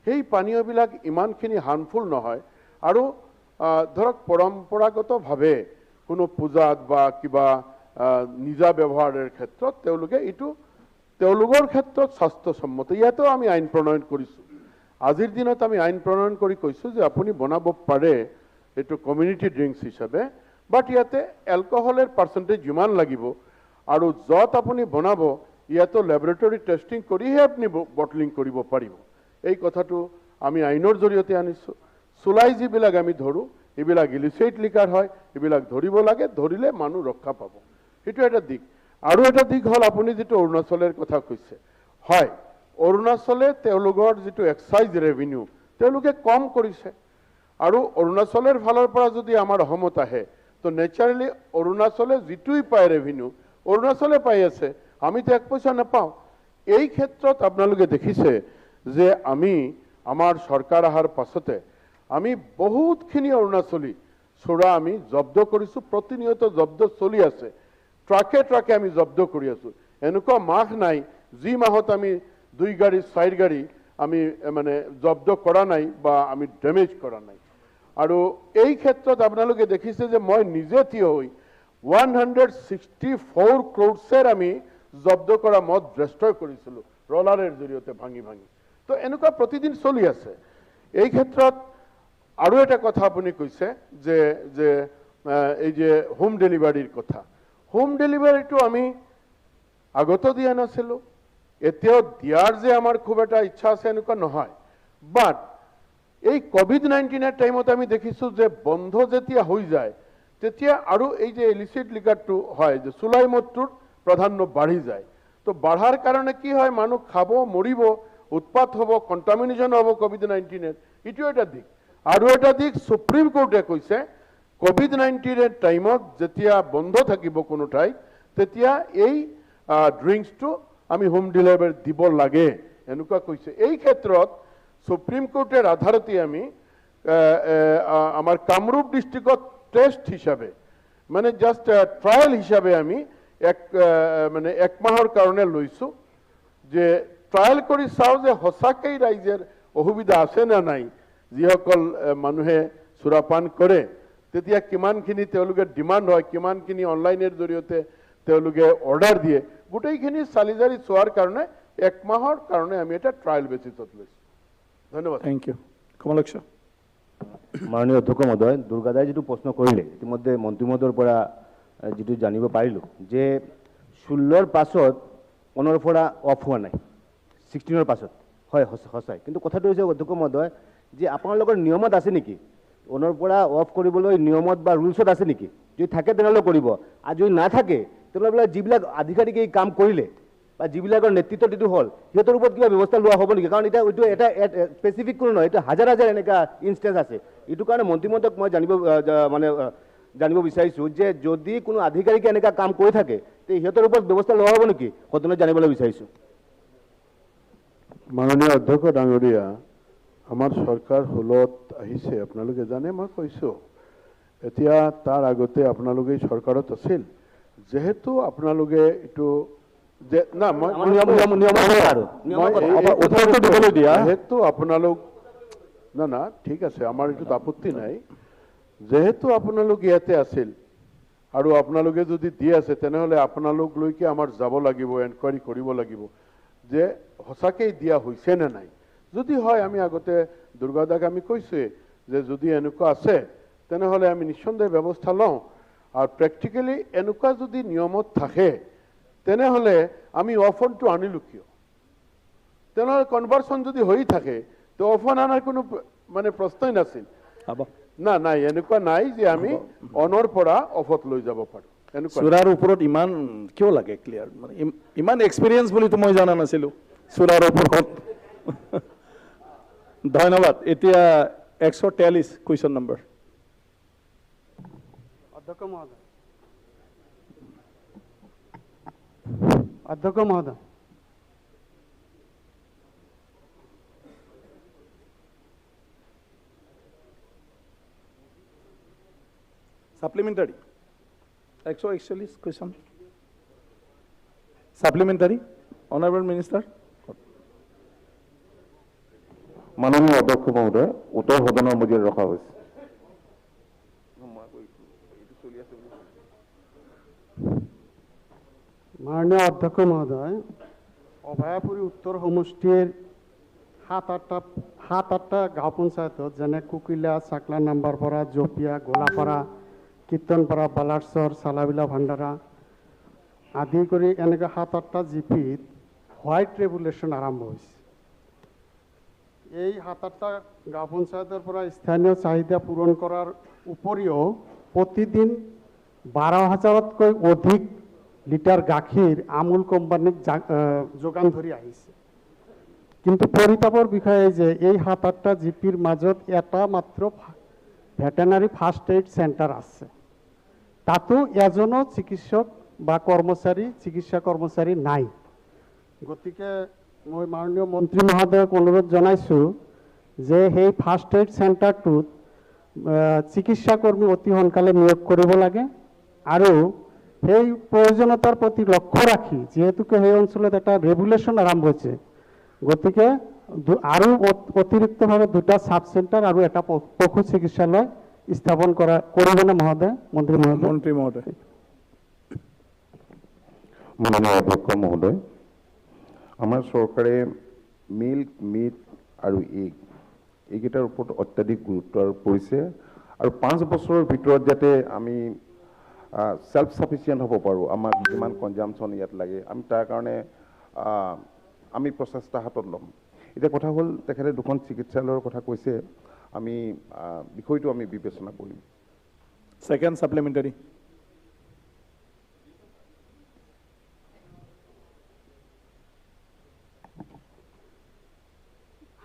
সেই পানীয়বিলাক ইমানখিনি হাৰ্মফুল নহয়। আৰু ধৰক পৰম্পৰাগতভাৱে কোনো পূজাত বা কিবা নিজা ব্যৱহাৰৰ ক্ষেত্ৰত তেওঁলোকে এইটো তেওঁলোকৰ ক্ষেত্ৰত স্বাস্থ্যসন্মত। ইয়াতেও আমি আইন প্ৰণয়ন কৰিছোঁ। আজিৰ দিনত আমি আইন প্ৰণয়ন কৰি কৈছোঁ যে আপুনি বনাব পাৰে এইটো কমিউনিটি ড্ৰিংকছ হিচাপে, বাট ইয়াতে এলকহলৰ পাৰ্চেণ্টেজ যিমান লাগিব আৰু য'ত আপুনি বনাব ইয়াতো লেবৰেটৰী টেষ্টিং কৰিহে আপুনি বটলিং কৰিব পাৰিব। এই কথাটো আমি আইনৰ জৰিয়তে আনিছোঁ। চুলাই যিবিলাক আমি ধৰোঁ এইবিলাক ইলিচিট লিকাৰ হয়, এইবিলাক ধৰিব লাগে, ধৰিলে মানুহ ৰক্ষা পাব। সেইটো এটা দিশ। আৰু এটা দিশ হ'ল আপুনি যিটো অৰুণাচলৰ কথা কৈছে, হয় অৰুণাচলে তেওঁলোকৰ যিটো এক্সাইজ ৰেভিনিউ তেওঁলোকে কম কৰিছে, আৰু অৰুণাচলৰ ফালৰ পৰা যদি আমাৰ অসমত আহে তো নেচাৰেলি অৰুণাচলে যিটোই পায় ৰেভিনিউ অৰুণাচলে পাই আছে, আমিতো এক পইচা নাপাওঁ। এই ক্ষেত্ৰত আপোনালোকে দেখিছে যে আমি আমাৰ চৰকাৰ অহাৰ পাছতে আমি বহুতখিনি অৰুণাচলী চোৰা আমি জব্দ কৰিছোঁ, প্ৰতিনিয়ত জব্দ চলি আছে, ট্ৰাকে ট্ৰাকে আমি জব্দ কৰি আছোঁ। এনেকুৱা মাহ নাই যি মাহত আমি 2 গাড়ী 4 গাড়ী আমি মানে জব্দ কৰা নাই বা আমি ডেমেজ কৰা নাই। আৰু এই ক্ষেত্ৰত আপোনালোকে দেখিছে যে মই নিজে থিয় হৈ 164 ক্ৰ'ৰ্ছৰ আমি জব্দ কৰা মদ ডেষ্ট্ৰয় কৰিছিলোঁ ৰলাৰেৰ জৰিয়তে ভাঙি ভাঙি। তো এনেকুৱা প্ৰতিদিন চলি আছে। এই ক্ষেত্ৰত আৰু এটা কথা আপুনি কৈছে যে যে এই যে হোম ডেলিভাৰীৰ কথা, হোম ডেলিভাৰীটো আমি আগতো দিয়া নাছিলোঁ, এতিয়াও দিয়াৰ যে আমাৰ খুব এটা ইচ্ছা আছে এনেকুৱা নহয়। বাট এই কোভিড-19 টাইমত আমি দেখিছোঁ যে বন্ধ যেতিয়া হৈ যায় তেতিয়া আৰু এই যে ইলিচিট লিকাৰটো হয় যে চুলাই মদটোৰ প্ৰাধান্য বাঢ়ি যায়। তো বাঢ়াৰ কাৰণে কি হয়, মানুহ খাব, মৰিব, উৎপাত হ'ব, কণ্টামিনেশ্যন হ'ব কোভিড-19, এইটো এটা দিশ। আৰু এটা দিশ সুপ্ৰিম কোৰ্টে কৈছে কোভিড-19 টাইমত যেতিয়া বন্ধ থাকিব কোনো ঠাইত তেতিয়া এই ড্ৰিংকছটো আমি হোম ডেলিভাৰী দিব লাগে, এনেকুৱা কৈছে। এই ক্ষেত্ৰত সুপ্ৰিম কোৰ্টেৰ আধাৰতে আমি আমাৰ কামৰূপ ডিষ্ট্ৰিক্টত টেষ্ট হিচাপে মানে জাষ্ট ট্ৰায়েল হিচাপে আমি মানে এক মাহৰ কাৰণে লৈছোঁ যে ট্ৰায়েল কৰি চাওঁ যে সঁচাকেই ৰাইজৰ অসুবিধা আছে নে নাই, যিসকল মানুহে সুৰাপান কৰে তেতিয়া কিমানখিনি তেওঁলোকে ডিমাণ্ড হয়, কিমানখিনি অনলাইনৰ জৰিয়তে তেওঁলোকে অৰ্ডাৰ দিয়ে, গোটেইখিনি চালি জাৰি চোৱাৰ কাৰণে এক মাহৰ কাৰণে আমি এটা ট্ৰায়েল বেচিছত লৈছোঁ। ধন্যবাদ। Thank you. Kamalaksha. মাননীয় অধ্যক্ষ মহোদয়, দুৰ্গাদাই যিটো প্ৰশ্ন কৰিলে ইতিমধ্যে মন্ত্ৰী মহোদয়ৰ পৰা যিটো জানিব পাৰিলোঁ যে 16ৰ পাছত অনৰ পৰা অফ হোৱা নাই, 16ৰ পাছত হয় সঁচাই। কিন্তু কথাটো হৈছে অধ্যক্ষ মহোদয় যে আপোনালোকৰ নিয়মত আছে নেকি অনৰ পৰা অফ কৰিবলৈ, নিয়মত বা ৰুলছত আছে নেকি? যদি থাকে তেনেহ'লে কৰিব, আৰু যদি নাথাকে তেনেহ'লে যিবিলাক আধিকাৰিকে এই কাম কৰিলে বা যিবিলাকৰ নেতৃত্বত এইটো হ'ল সিহঁতৰ ওপৰত কিবা ব্যৱস্থা লোৱা হ'ব নেকি? কাৰণ এতিয়া এইটো এটা স্পেচিফিক কোনো নহয়, এইটো হাজাৰ হাজাৰ এনেকুৱা ইনষ্টেঞ্চ আছে। এইটো কাৰণে মন্ত্ৰী মহোদয়ক মই জানিব বিচাৰিছোঁ যে যদি কোনো আধিকাৰিকে এনেকুৱা কাম কৰি থাকে তে সিহঁতৰ ওপৰত ব্যৱস্থা লোৱা হ'ব নেকি, সদনত জানিবলৈ বিচাৰিছোঁ। মাননীয় অধ্যক্ষ ডাঙৰীয়া, আমাৰ চৰকাৰ 16ত আহিছে, আপোনালোকে জানে, মই কৈছোঁ। এতিয়া তাৰ আগতে আপোনালোকে চৰকাৰত আছিল, যিহেতু আপোনালোকে এইটো যে না মই যিহেতু আপোনালোক না না ঠিক আছে, আমাৰ এইটোত আপত্তি নাই। যিহেতু আপোনালোক ইয়াতে আছিল আৰু আপোনালোকে যদি দি আছে তেনেহ'লে আপোনালোকলৈকে আমাৰ যাব লাগিব, এনকুৱাৰী কৰিব লাগিব যে সঁচাকেই দিয়া হৈছে নে নাই। যদি হয় আমি আগতে দুৰ্গাদাক আমি কৈছোঁৱে যে যদি এনেকুৱা আছে তেনেহ'লে আমি নিঃসন্দেহে ব্যৱস্থা লওঁ। আৰু প্ৰেক্টিকেলি এনেকুৱা যদি নিয়মত থাকে তেনেহ'লে আমি অফনটো আনিলোঁ কিয়? তেনেহ'লে কনভাৰ্চন যদি হৈ থাকে তো অফন অনাৰ কোনো মানে প্ৰশ্নই নাছিল। না নাই, এনেকুৱা নাই যে আমি অনৰ পৰা অফত লৈ যাব পাৰোঁ। এনেকুৱা চোৰাৰ ওপৰত ইমান কিয় লাগে ক্লিয়াৰ, মানে ইমান এক্সপিৰিয়েঞ্চ বুলিতো মই জনা নাছিলোঁ চোৰাৰ ওপৰত। ধন্যবাদ। এতিয়া 143 কুৱেশ্যন নম্বৰ। অধ্যক্ষ মহোদয়, অধ্যক্ষ মহোদয়, supplementary 141 question supplementary, honourable minister. মাননীয় অধ্যক্ষ মহোদয়, উত্তৰ সদনৰ মজিয়াত ৰখা হৈছে। মাননীয় অধ্যক্ষ মহোদয়, অভয়াপুৰী উত্তৰ সমষ্টিৰ 7-8টা গাঁও পঞ্চায়তত, যেনে কুকিলা, চাকলা নাম্বাৰপাৰা, জপিয়া, গোলাপাৰা, কীৰ্তনপাৰা, বালাৰচৰ, চালাবিলা, ভাণ্ডাৰা আদি কৰি এনেকৈ 7-8টা জিপিত হোৱাইট ৰেগুলেশ্যন আৰম্ভ হৈছে। এই 7-8টা গাঁও পঞ্চায়তৰ পৰা স্থানীয় চাহিদা পূৰণ কৰাৰ উপৰিও প্ৰতিদিন 12,000তকৈ অধিক লিটাৰ গাখীৰ আমুল কোম্পানীক যোগান ধৰি আহিছে। কিন্তু পৰিতাপৰ বিষয় যে এই 7-8টা জিপিৰ মাজত এটা মাত্ৰ ভেটেনাৰী ফাৰ্ষ্ট এইড চেণ্টাৰ আছে, তাতো এজনো চিকিৎসক বা কৰ্মচাৰী, চিকিৎসা কৰ্মচাৰী নাই। গতিকে মই মাননীয় মন্ত্ৰী মহোদয়ক অনুৰোধ জনাইছোঁ যে সেই ফাৰ্ষ্ট এইড চেণ্টাৰটোত চিকিৎসাকৰ্মী অতি সোনকালে নিয়োগ কৰিব লাগে আৰু সেই প্ৰয়োজনীয়তাৰ প্ৰতি লক্ষ্য ৰাখি, যিহেতুকে সেই অঞ্চলত এটা ৰেগুলেশ্যন আৰম্ভ হৈছে, গতিকে আৰু অতিৰিক্তভাৱে 2টা চাব চেণ্টাৰ আৰু এটা পশু চিকিৎসালয় স্থাপন কৰিবনে মহোদয়, মন্ত্ৰী মহোদয়? মন্ত্ৰী মহোদয়। মাননীয় অধ্যক্ষ মহোদয়, আমাৰ চৰকাৰে মিল্ক, মিট আৰু এগ এইকেইটাৰ ওপৰত অত্যাধিক গুৰুত্ব আৰোপ কৰিছে আৰু 5 বছৰৰ ভিতৰত যাতে আমি চেল্ফ ছাফিচিয়েণ্ট হ'ব পাৰোঁ, আমাক যিমান কনজামশ্যন ইয়াত লাগে আমি তাৰ কাৰণে আমি প্ৰচেষ্টা হাতত ল'ম। এতিয়া কথা হ'ল, তেখেতে 2খন চিকিৎসালয়ৰ কথা কৈছে, আমি বিষয়টো আমি বিবেচনা কৰিম। Second supplementary.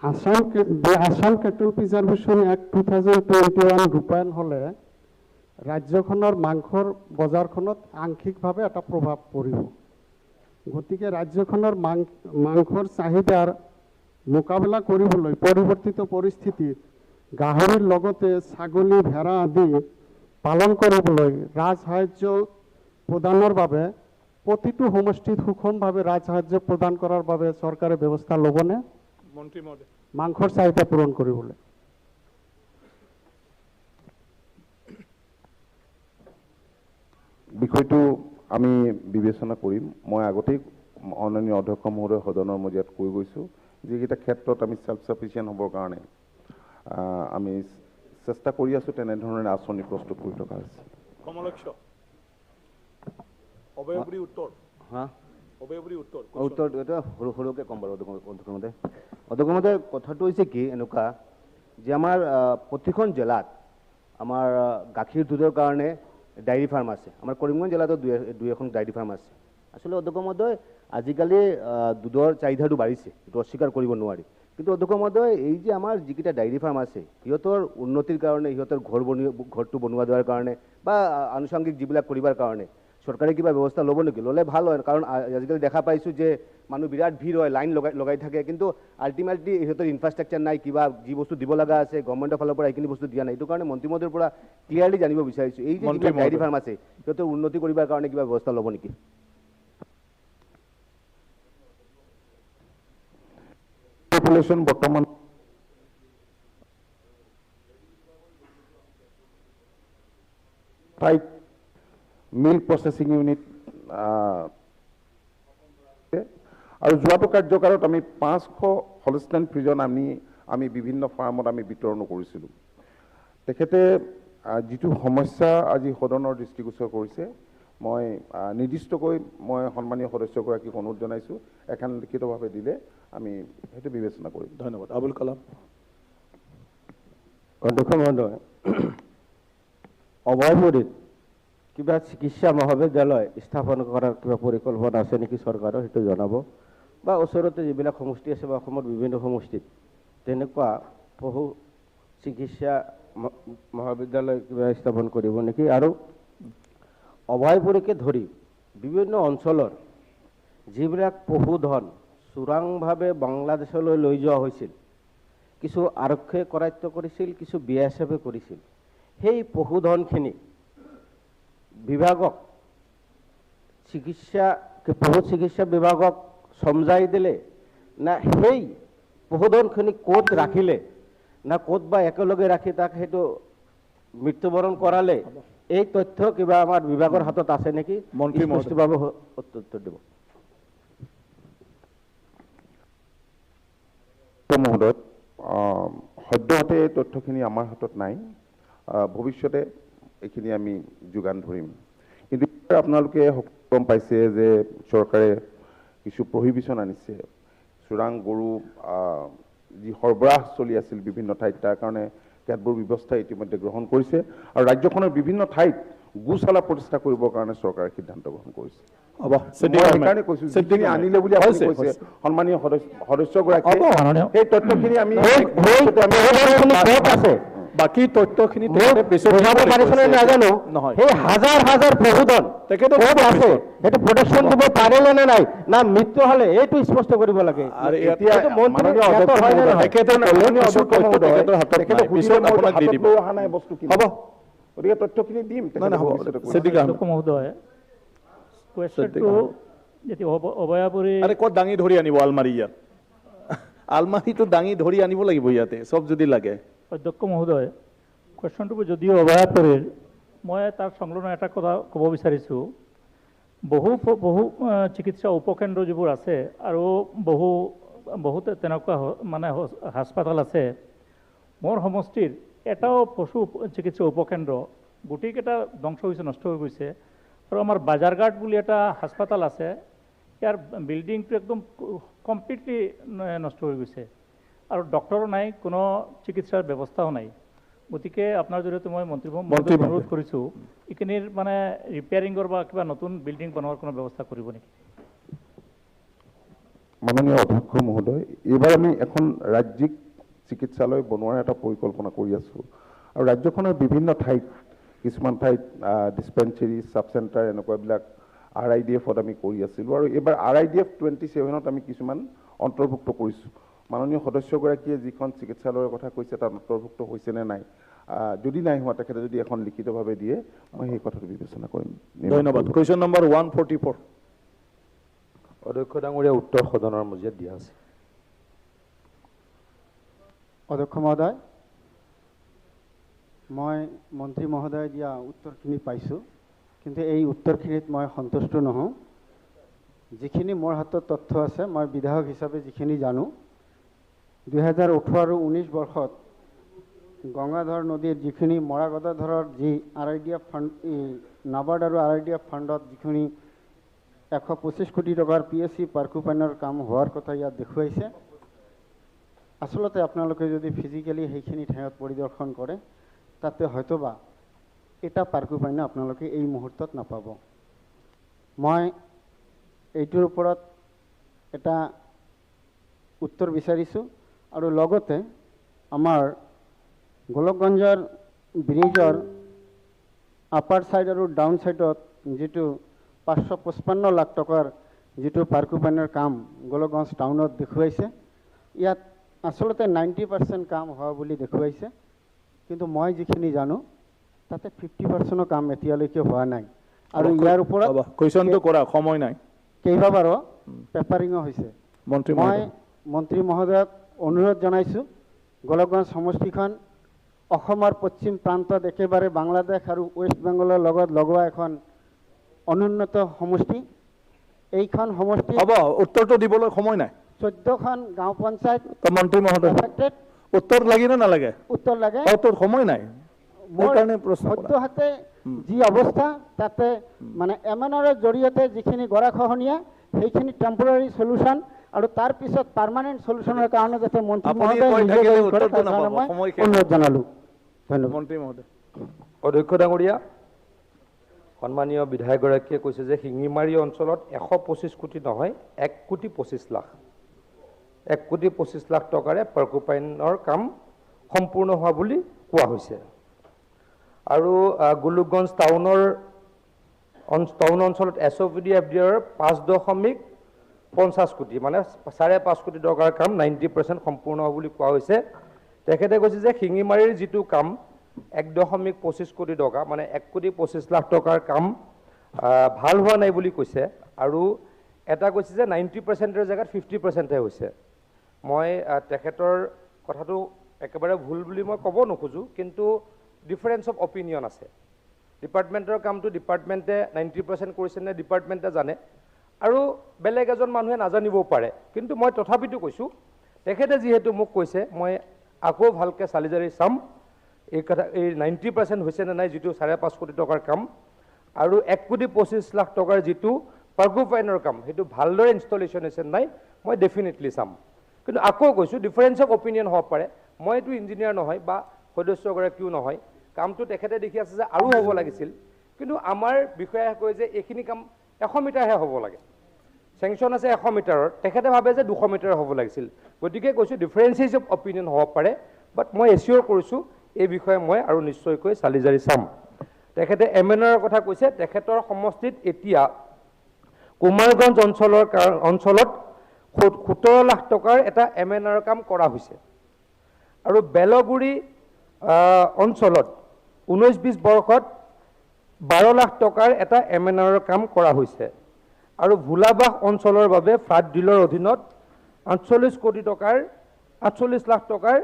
Assam Cattle Preservation Act 2021 ৰূপায়ণ হ'লে ৰাজ্যখনৰ মাংসৰ বজাৰখনত আংশিকভাৱে এটা প্ৰভাৱ পৰিব। গতিকে ৰাজ্যখনৰ মাংসৰ চাহিদাৰ মোকাবিলা কৰিবলৈ পৰিৱৰ্তিত পৰিস্থিতিত গাহৰিৰ লগতে ছাগলী, ভেড়া আদি পালন কৰিবলৈ ৰাজসাহায্য প্ৰদানৰ বাবে প্ৰতিটো সমষ্টিত সুষমভাৱে ৰাজসাহায্য প্ৰদান কৰাৰ বাবে চৰকাৰে ব্যৱস্থা ল'বনে? মন্ত্ৰী মহোদয়। মাংসৰ চাহিদা পূৰণ কৰিবলৈ। বিষয়টো আমি বিবেচনা কৰিম। মই আগতেই মাননীয় অধ্যক্ষ মহোদয় সদনৰ মজিয়াত কৈ গৈছোঁ, যিকেইটা ক্ষেত্ৰত আমি চেল্ফ ছাফিচিয়েণ্ট হ'বৰ কাৰণে আমি চেষ্টা কৰি আছোঁ, তেনেধৰণে আঁচনি প্ৰস্তুত কৰি থকা হৈছে। কমলক্ষ, অভয়পুৰী উত্তৰ। হা, অভয়পুৰী উত্তৰ। উত্তৰ এটা সৰু সৰুকৈ ক'ম বাৰু। অধ্যক্ষ মহোদয়, অধ্যক্ষ মহোদয়, কথাটো হৈছে কি এনেকুৱা যে আমাৰ প্ৰতিখন জিলাত আমাৰ গাখীৰ দুধৰ কাৰণে ডায়েৰী ফাৰ্ম আছে। আমাৰ কৰিমগঞ্জ জিলাতো দুই এখন ডায়েৰী ফাৰ্ম আছে। আচলতে অধ্যক্ষ মহোদয়, আজিকালি দুধৰ চাহিদাটো বাঢ়িছে, এইটো অস্বীকাৰ কৰিব নোৱাৰি। কিন্তু অধ্যক্ষ মহোদয়, এই যে আমাৰ যিকেইটা ডায়েৰী ফাৰ্ম আছে, সিহঁতৰ উন্নতিৰ কাৰণে, সিহঁতৰ ঘৰটো বনোৱা দিয়াৰ কাৰণে বা আনুষংগিক যিবিলাক কৰিবৰ কাৰণে চৰকাৰে কিবা ব্যৱস্থা ল'ব নেকি? ল'লে ভাল হয়, কাৰণ আজিকালি দেখা পাইছোঁ যে মানুহ বিৰাট ভিৰ হয়, লাইন লগাই থাকে, কিন্তু আল্টিমেটলি সিহঁতৰ ইনফ্ৰাষ্ট্ৰাকচাৰ নাই, কিবা যি বস্তু দিব লগা আছে গভৰ্ণমেণ্টৰ ফালৰ পৰা এইখিনি বস্তু দিয়া নাই। এইটো কাৰণে মন্ত্ৰী মহোদয়ৰ পৰা ক্লিয়াৰলি জানিব বিচাৰিছোঁ, এই যে যিবিলাক ডায়েৰী ফাৰ্ম আছে সিহঁতৰ উন্নতি কৰিবৰ কাৰণে কিবা ব্যৱস্থা ল'ব নেকি? পপুলেশ্যন বৰ্তমান ঠাইত মিল্ক প্ৰচেছিং ইউনিট আৰু যোৱাটো কাৰ্যকালত আমি 500 হলষ্টাইন ফ্ৰিজন আমি বিভিন্ন ফাৰ্মত আমি বিতৰণো কৰিছিলোঁ। তেখেতে যিটো সমস্যা আজি সদনৰ দৃষ্টিগোচৰ কৰিছে, মই নিৰ্দিষ্টকৈ মই সন্মানীয় সদস্যগৰাকীক অনুৰোধ জনাইছোঁ, এখন লিখিতভাৱে দিলে আমি সেইটো বিবেচনা কৰিম। ধন্যবাদ। আবুল কালাম। অধ্যক্ষ মহোদয়, অভয়পুৰীত কিবা চিকিৎসা মহাবিদ্যালয় স্থাপন কৰাৰ কিবা পৰিকল্পনা আছে নেকি চৰকাৰৰ, সেইটো জনাব। বা ওচৰতে যিবিলাক সমষ্টি আছে বা অসমৰ বিভিন্ন সমষ্টিত তেনেকুৱা পশু চিকিৎসা মহাবিদ্যালয় কিবা স্থাপন কৰিব নেকি? আৰু অভয়পুৰীকে ধৰি বিভিন্ন অঞ্চলৰ যিবিলাক পশুধন চোৰাংভাৱে বাংলাদেশলৈ লৈ যোৱা হৈছিল, কিছু আৰক্ষীয়ে কৰায়ত্ব কৰিছিল, কিছু বি এছ এফে কৰিছিল, সেই পশুধনখিনি বিভাগক চিকিৎসা পশু চিকিৎসা বিভাগক চমজাই দিলে না সেই পশুধনখিনি ক'ত ৰাখিলে না ক'ত বা একেলগে ৰাখি তাক সেইটো মৃত্যুবৰণ কৰালে, এই তথ্য কিবা আমাৰ বিভাগৰ হাতত আছে নেকি? মন্ত্ৰী স্পষ্টভাৱে উত্তৰ দিব। মহোদয়, সদ্যহতে এই তথ্যখিনি আমাৰ হাতত নাই, ভৱিষ্যতে এইখিনি আমি যোগান ধৰিম। কিন্তু আপোনালোকে গম পাইছে যে চৰকাৰে কিছু প্ৰহিবিশ্যন আনিছে, চোৰাং গৰু যি সৰবৰাহ চলি আছিল বিভিন্ন ঠাইত, তাৰ কাৰণে কেতবোৰ ব্যৱস্থা ইতিমধ্যে গ্ৰহণ কৰিছে আৰু ৰাজ্যখনৰ বিভিন্ন ঠাইত গোশালা প্ৰতিষ্ঠা কৰিবৰ কাৰণে চৰকাৰে সিদ্ধান্ত গ্ৰহণ কৰিছে। সেইকাৰণে কৈছো, যিখিনি আনিলে বুলি আপুনি কৈছে সন্মানীয় সদস্যগৰাকীয়ে, সেই তথ্যখিনি আমি বাকী তথ্যখিনি নাজানো। সেই হাজাৰ হাজাৰ পশুধন আছে, সেইটো প্ৰটেকশ্যন দিব পাৰিলে নে নাই, না মৃত্যু হলে এইটো স্পষ্ট কৰিব লাগে। গতিকে তথ্যখিনি দিম। মহোদয়, অভয়াপুৰী ক'ত দাঙি ধৰি আনিব আলমাৰি? ইয়াত আলমাৰিটো দাঙি ধৰি আনিব লাগিব ইয়াতে চব যদি লাগে। অধ্যক্ষ মহোদয়, কুৱেশ্যনটো যদিও অভয়াপুৰীৰ, মই তাৰ সংলগ্ন এটা কথা ক'ব বিচাৰিছোঁ। বহু বহু চিকিৎসা উপকেন্দ্ৰ যিবোৰ আছে আৰু বহু বহুত তেনেকুৱা মানে হাস্পাতাল আছে, মোৰ সমষ্টিৰ এটাও পশু চিকিৎসা উপকেন্দ্ৰ গোটেইকেইটা ধ্বংস হৈছে, নষ্ট হৈ গৈছে। আৰু আমাৰ বাজাৰঘাট বুলি এটা হাস্পাতাল আছে, ইয়াৰ বিল্ডিংটো একদম কমপ্লিটলি নষ্ট হৈ গৈছে আৰু ডক্টৰো নাই, কোনো চিকিৎসাৰ ব্যৱস্থাও নাই। গতিকে আপোনাৰ জৰিয়তে মই মন্ত্ৰী অনুৰোধ কৰিছোঁ, এইখিনিৰ মানে ৰিপেয়াৰিঙৰ বা কিবা নতুন বিল্ডিং বনোৱাৰ কোনো ব্যৱস্থা কৰিব নেকি? মাননীয় অধ্যক্ষ মহোদয়, এইবাৰ আমি এখন ৰাজ্যিক চিকিৎসালয় বনোৱাৰ এটা পৰিকল্পনা কৰি আছোঁ আৰু ৰাজ্যখনৰ বিভিন্ন ঠাইত, কিছুমান ঠাইত ডিছপেঞ্চেৰী, চাব চেণ্টাৰ এনেকুৱাবিলাক আৰ I D এফত আমি কৰি আছিলোঁ আৰু এইবাৰ আৰ I D F 27ত আমি কিছুমান অন্তৰ্ভুক্ত কৰিছোঁ। মাননীয় সদস্যগৰাকীয়ে যিখন চিকিৎসালয়ৰ কথা কৈছে তাত অন্তৰ্ভুক্ত হৈছে নে নাই, যদি নাই হোৱা তেখেতে যদি এখন লিখিতভাৱে দিয়ে, মই সেই কথাটো বিবেচনা কৰিম। ধন্যবাদ। Question number 144। অধ্যক্ষ ডাঙৰীয়া, উত্তৰ সদনৰ মজিয়াত দিয়া আছে। অধ্যক্ষ মহোদয়, মই মন্ত্ৰী মহোদয়ে দিয়া উত্তৰখিনি পাইছোঁ, কিন্তু এই উত্তৰখিনিত মই সন্তুষ্ট নহওঁ। যিখিনি মোৰ হাতত তথ্য আছে, মই বিধায়ক হিচাপে যিখিনি জানো, 2018 আৰু 19 বৰ্ষত গংগাধৰ নদীৰ যিখিনি মৰাগদাধৰৰ যি R I D F fund, NABARD আৰু আৰ I D F ফাণ্ডত যিখিনি 125 কোটি টকাৰ পি এছ চি পাৰ্কুপাইনৰ কাম হোৱাৰ কথা ইয়াত দেখুৱাইছে, আচলতে আপোনালোকে যদি ফিজিকেলি সেইখিনি ঠাইত পৰিদৰ্শন কৰে, তাতে হয়তোবা এটা পাৰ্কুপাইনো আপোনালোকে এই মুহূৰ্তত নাপাব। মই এইটোৰ ওপৰত এটা উত্তৰ বিচাৰিছোঁ। আৰু লগতে আমাৰ গোলকগঞ্জৰ ব্ৰিজৰ আপাৰ ছাইড আৰু ডাউন ছাইডত যিটো 555 লাখ টকাৰ যিটো পাৰ্কুপাইনৰ কাম গোলকগঞ্জ টাউনত দেখুৱাইছে, ইয়াত আচলতে 90% কাম হোৱা বুলি দেখুৱাইছে, কিন্তু মই যিখিনি জানো তাতে 50%ৰ কাম এতিয়ালৈকে হোৱা নাই। আৰু ইয়াৰ ওপৰত কুৱেশ্যনটো কৰা সময় নাই, কেইবাবাৰো পেপাৰিঙো হৈছে। মই মন্ত্ৰী মহোদয়ক অনুৰোধ জনাইছোঁ, গোলকগঞ্জ সমষ্টিখন অসমৰ পশ্চিম প্ৰান্তত একেবাৰে বাংলাদেশ আৰু ৱেষ্ট বেংগলৰ লগত লগোৱা এখন অনুন্নত সমষ্টি। এইখন সমষ্টি হ'ব, উত্তৰটো দিবলৈ সময় নাই। 14খন গাঁও পঞ্চায়ত। মন্ত্ৰী মহোদয়, উত্তৰ লাগে নে নালাগে? উত্তৰ লাগে। উত্তৰ সময় নাই, সেইকাৰণে প্ৰশ্ন। সদ্যহতে যি অৱস্থা, তাতে মানে এম এন আৰৰ জৰিয়তে যিখিনি গৰাখহনীয়া, সেইখিনি টেম্পৰাৰী চলিউশ্যন আৰু তাৰ পিছত পাৰ্মানেণ্ট চলিউশ্যনৰ কাৰণে যাতে মন্ত্ৰী মহোদয় অনুৰোধ জনালোঁ। ধন্যবাদ। মন্ত্ৰী মহোদয়। অধ্যক্ষ ডাঙৰীয়া, সন্মানীয় বিধায়কগৰাকীয়ে কৈছে যে শিঙিমাৰী অঞ্চলত 125 কোটি নহয়, 1 কোটি 25 লাখ, 1 কোটি 25 লাখ টকাৰে পাৰ্কুপাইনৰ কাম সম্পূৰ্ণ হোৱা বুলি কোৱা হৈছে। আৰু গোলোকগঞ্জ টাউনৰ টাউন অঞ্চলত S O P D F D আৰৰ 5.50 কোটি মানে 5.5 কোটি টকাৰ কাম 90% সম্পূৰ্ণ হোৱা বুলি কোৱা হৈছে। তেখেতে কৈছে যে শিঙিমাৰীৰ যিটো কাম 1.25 কোটি টকা মানে 1 কোটি 25 লাখ টকাৰ কাম ভাল হোৱা নাই বুলি কৈছে আৰু এটা কৈছে যে 90%ৰ জেগাত 50%হে হৈছে। মই তেখেতৰ কথাটো একেবাৰে ভুল বুলি মই ক'ব নোখোজোঁ, কিন্তু ডিফাৰেঞ্চ অফ অপিনিয়ন আছে। ডিপাৰ্টমেণ্টৰ কামটো ডিপাৰ্টমেণ্টে 90% কৰিছে নে ডিপাৰ্টমেণ্টে জানে আৰু বেলেগ এজন মানুহে নাজানিবও পাৰে, কিন্তু মই তথাপিতো কৈছোঁ তেখেতে যিহেতু মোক কৈছে মই আকৌ ভালকৈ চালি জাৰি চাম এই কথা, এই 90% হৈছে নে নাই যিটো 5.5 কোটি টকাৰ কাম আৰু 1 কোটি 25 লাখ টকাৰ যিটো পাৰ্কুপাইনৰ কাম সেইটো ভালদৰে ইনষ্টলেশ্যন হৈছে নাই মই ডেফিনেটলি চাম। কিন্তু আকৌ কৈছোঁ ডিফাৰেঞ্চ অফ অপিনিয়ন হ'ব পাৰে, মই এইটো ইঞ্জিনিয়াৰ নহয় বা সদস্যগৰাকীও নহয়, কামটো তেখেতে দেখি আছে যে আৰু হ'ব লাগিছিল, কিন্তু আমাৰ বিষয়াই কয় যে এইখিনি কাম 100 মিটাৰহে হ'ব লাগে, চেংচন আছে 100 মিটাৰৰ, তেখেতে ভাবে যে 200 মিটাৰ হ'ব লাগিছিল। গতিকে কৈছোঁ ডিফাৰেঞ্চেছ অফ অপিনিয়ন হ'ব পাৰে, বাট মই এচিয়ৰ কৰিছোঁ এই বিষয়ে মই আৰু নিশ্চয়কৈ চালি জাৰি চাম। তেখেতে এম এন আৰৰ কথা কৈছে, তেখেতৰ সমষ্টিত এতিয়া কুমাৰগঞ্জ অঞ্চলত 17 লাখ টকাৰ এটা এম এন আৰৰ কাম কৰা হৈছে আৰু বেলগুৰি অঞ্চলত 19-20 বৰ্ষত 12 লাখ টকাৰ এটা এম এন আৰৰ কাম কৰা হৈছে আৰু ভোলাবাস অঞ্চলৰ বাবে ফ্লাড ডিলৰ অধীনত 48 কোটি টকাৰ 48 লাখ টকাৰ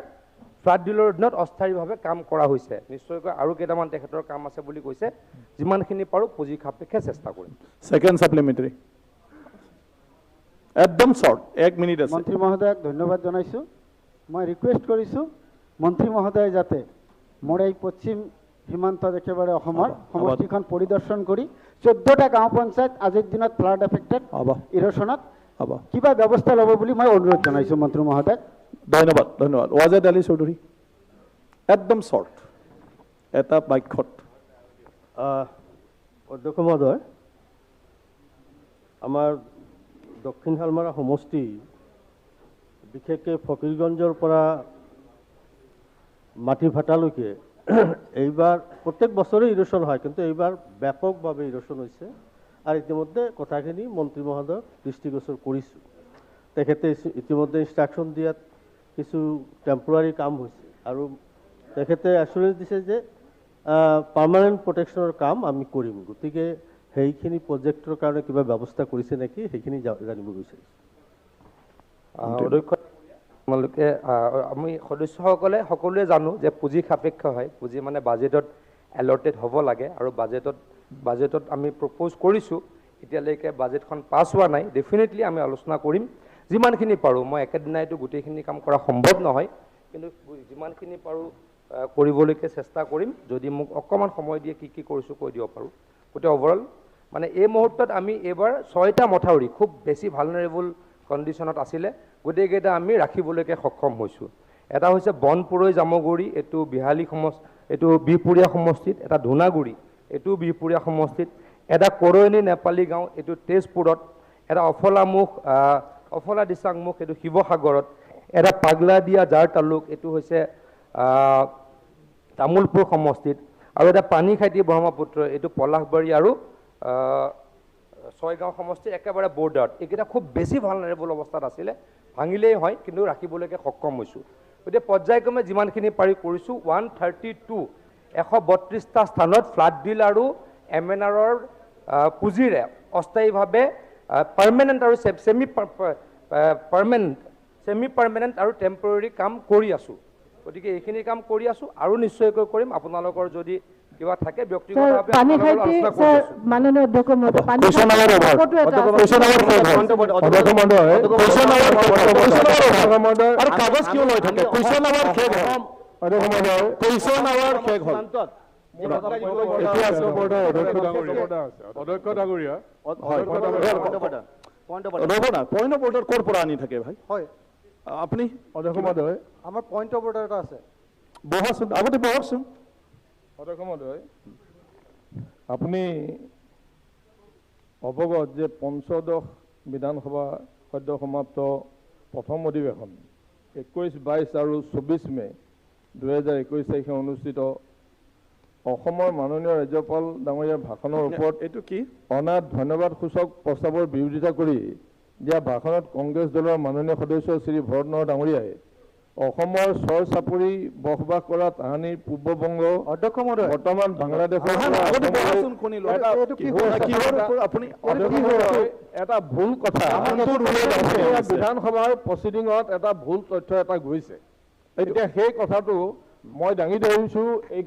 ফ্লাড ডিলৰ অধীনত অস্থায়ীভাৱে কাম কৰা হৈছে। নিশ্চয়কৈ আৰু কেইটামান তেখেতৰ কাম আছে বুলি কৈছে, যিমানখিনি পাৰোঁ পুঁজি সাপেক্ষে চেষ্টা কৰিম। ছেকেণ্ড ছাপ্লিমেণ্টাৰী একদম শ্বৰ্ট, 1 মিনিট আছে। মন্ত্ৰী মহোদয়ক ধন্যবাদ জনাইছোঁ। মই ৰিকুৱেষ্ট কৰিছোঁ মন্ত্ৰী মহোদয়ে যাতে মোৰ এই পশ্চিম সীমান্তত একেবাৰে অসমৰ সমষ্টিখন পৰিদৰ্শন কৰি 14টা গাঁও পঞ্চায়ত আজিৰ দিনত ফ্লাড এফেক্টেড ইৰ'শ্যনত কিবা ব্যৱস্থা ল'ব বুলি মই অনুৰোধ জনাইছোঁ মন্ত্ৰী মহোদয়ক। ধন্যবাদ, ধন্যবাদ। ৱাজেদ আলী চৌধুৰী, একদম শ্বৰ্ট, এটা বাক্যত। অধ্যক্ষ মহোদয়, আমাৰ দক্ষিণ শালমাৰা সমষ্টি বিশেষকৈ ফকীৰগঞ্জৰ পৰা মাটিভাটালৈকে এইবাৰ প্ৰত্যেক বছৰেই ইৰ'শ্যন হয়, কিন্তু এইবাৰ ব্যাপকভাৱে ইৰ'শ্যন হৈছে আৰু ইতিমধ্যে কথাখিনি মন্ত্ৰী মহোদয়ক দৃষ্টিগোচৰ কৰিছোঁ। তেখেতে ইতিমধ্যে ইনষ্ট্ৰাকশ্যন দিয়াত কিছু টেম্পৰাৰী কাম হৈছে আৰু তেখেতে এচুৰেঞ্চ দিছে যে পাৰ্মানেণ্ট প্ৰটেকশ্যনৰ কাম আমি কৰিম। গতিকে সেইখিনি প্ৰজেক্টৰ কাৰণে কিবা ব্যৱস্থা কৰিছে নেকি সেইখিনি জানিব বিচাৰিছোঁ। অধ্যক্ষ, আপোনালোকে আমি সদস্যসকলে সকলোৱে জানো যে পুঁজি সাপেক্ষ হয়, পুঁজি মানে বাজেটত এলটেড হ'ব লাগে আৰু বাজেটত আমি প্ৰপ'জ কৰিছোঁ, এতিয়ালৈকে বাজেটখন পাছ হোৱা নাই। ডেফিনেটলি আমি আলোচনা কৰিম যিমানখিনি পাৰোঁ। মই একেদিনাইতো গোটেইখিনি কাম কৰা সম্ভৱ নহয়, কিন্তু যিমানখিনি পাৰোঁ কৰিবলৈকে চেষ্টা কৰিম। যদি মোক অকণমান সময় দিয়ে কি কি কৰিছোঁ কৈ দিব পাৰোঁ। গোটেই অভাৰঅল মানে এই মুহূৰ্তত আমি এইবাৰ 6টা মথাউৰি খুব বেছি ভালনাৰেবল কণ্ডিশ্যনত আছিলে, গোটেইকেইটা আমি ৰাখিবলৈকে সক্ষম হৈছোঁ। এটা হৈছে বনপুৰৈ জামুগুৰি, এইটো বিহালী সমষ্টি, এইটো বিহপুৰীয়া সমষ্টিত, এটা ধূনাগুৰি, এইটো বিহপুৰীয়া সমষ্টিত, এটা কৰৈনী নেপালী গাঁও, এইটো তেজপুৰত, এটা অফলামুখ অফলা দিচাংমুখ, এইটো শিৱসাগৰত, এটা পাগলাদিয়া জাৰ তালুক, এইটো হৈছে তামোলপুৰ সমষ্টিত, আৰু এটা পানীখাইতি ব্ৰহ্মপুত্ৰ, এইটো পলাশবাৰী আৰু ছয়গাঁও সমষ্টিৰ একেবাৰে বৰ্ডাৰত। এইকেইটা খুব বেছি ভালনাৰেবল অৱস্থাত আছিলে, ভাঙিলেই হয়, কিন্তু ৰাখিবলৈকে সক্ষম হৈছোঁ। গতিকে পৰ্যায়ক্ৰমে যিমানখিনি পাৰি কৰিছোঁ। 132, 132টা স্থানত ফ্লাড ডিল আৰু এম এন আৰৰ পুঁজিৰে অস্থায়ীভাৱে পাৰ্মানেণ্ট আৰু ছেমি পাৰ্মানেণ্ট আৰু টেম্পৰৰী কাম কৰি আছোঁ। গতিকে এইখিনি কাম কৰি আছোঁ আৰু নিশ্চয়কৈ কৰিম। আপোনালোকৰ যদি কিবা থাকে ব্যক্তিগতভাৱে মাননীয় অধ্যক্ষ মহোদয়, কাগজ কিয় লৈ থাকে? অধ্যক্ষ ডাঙৰীয়া, পইণ্ট অফ অৰ্ডাৰ ক'ৰ পৰা আনি থাকে ভাই? হয়, আপুনি অধ্যক্ষ মহোদয়, আমাৰ পইণ্ট অফ অৰ্ডাৰ এটা আছে। বহকচোন, আগতে বহকচোন। অধ্যক্ষ মহোদয়, আপুনি অৱগত যে পঞ্চদশ বিধানসভা সদ্য সমাপ্ত প্ৰথম অধিৱেশন 21, 22 আৰু 24 মে' 2021 তাৰিখে অনুষ্ঠিত অসমৰ মাননীয় ৰাজ্যপাল ডাঙৰীয়াৰ ভাষণৰ ওপৰত এইটো কি অনা ধন্যবাদ সূচক প্ৰস্তাৱৰ বিৰোধিতা কৰি দিয়া ভাষণত কংগ্ৰেছ দলৰ মাননীয় সদস্য শ্ৰী ভৰত নৰহ ডাঙৰীয়াই অসমৰ চৰ চাপৰি বসবাস কৰা তাহানিৰ পূৰ্ববংগ বৰ্তমান বাংলাদেশৰ এটা ভুল কথা বিধানসভাৰ প্ৰচিডিঙত এটা ভুল তথ্য এটা গৈছে। এতিয়া সেই কথাটো মই দাঙি ধৰিছোঁ। এই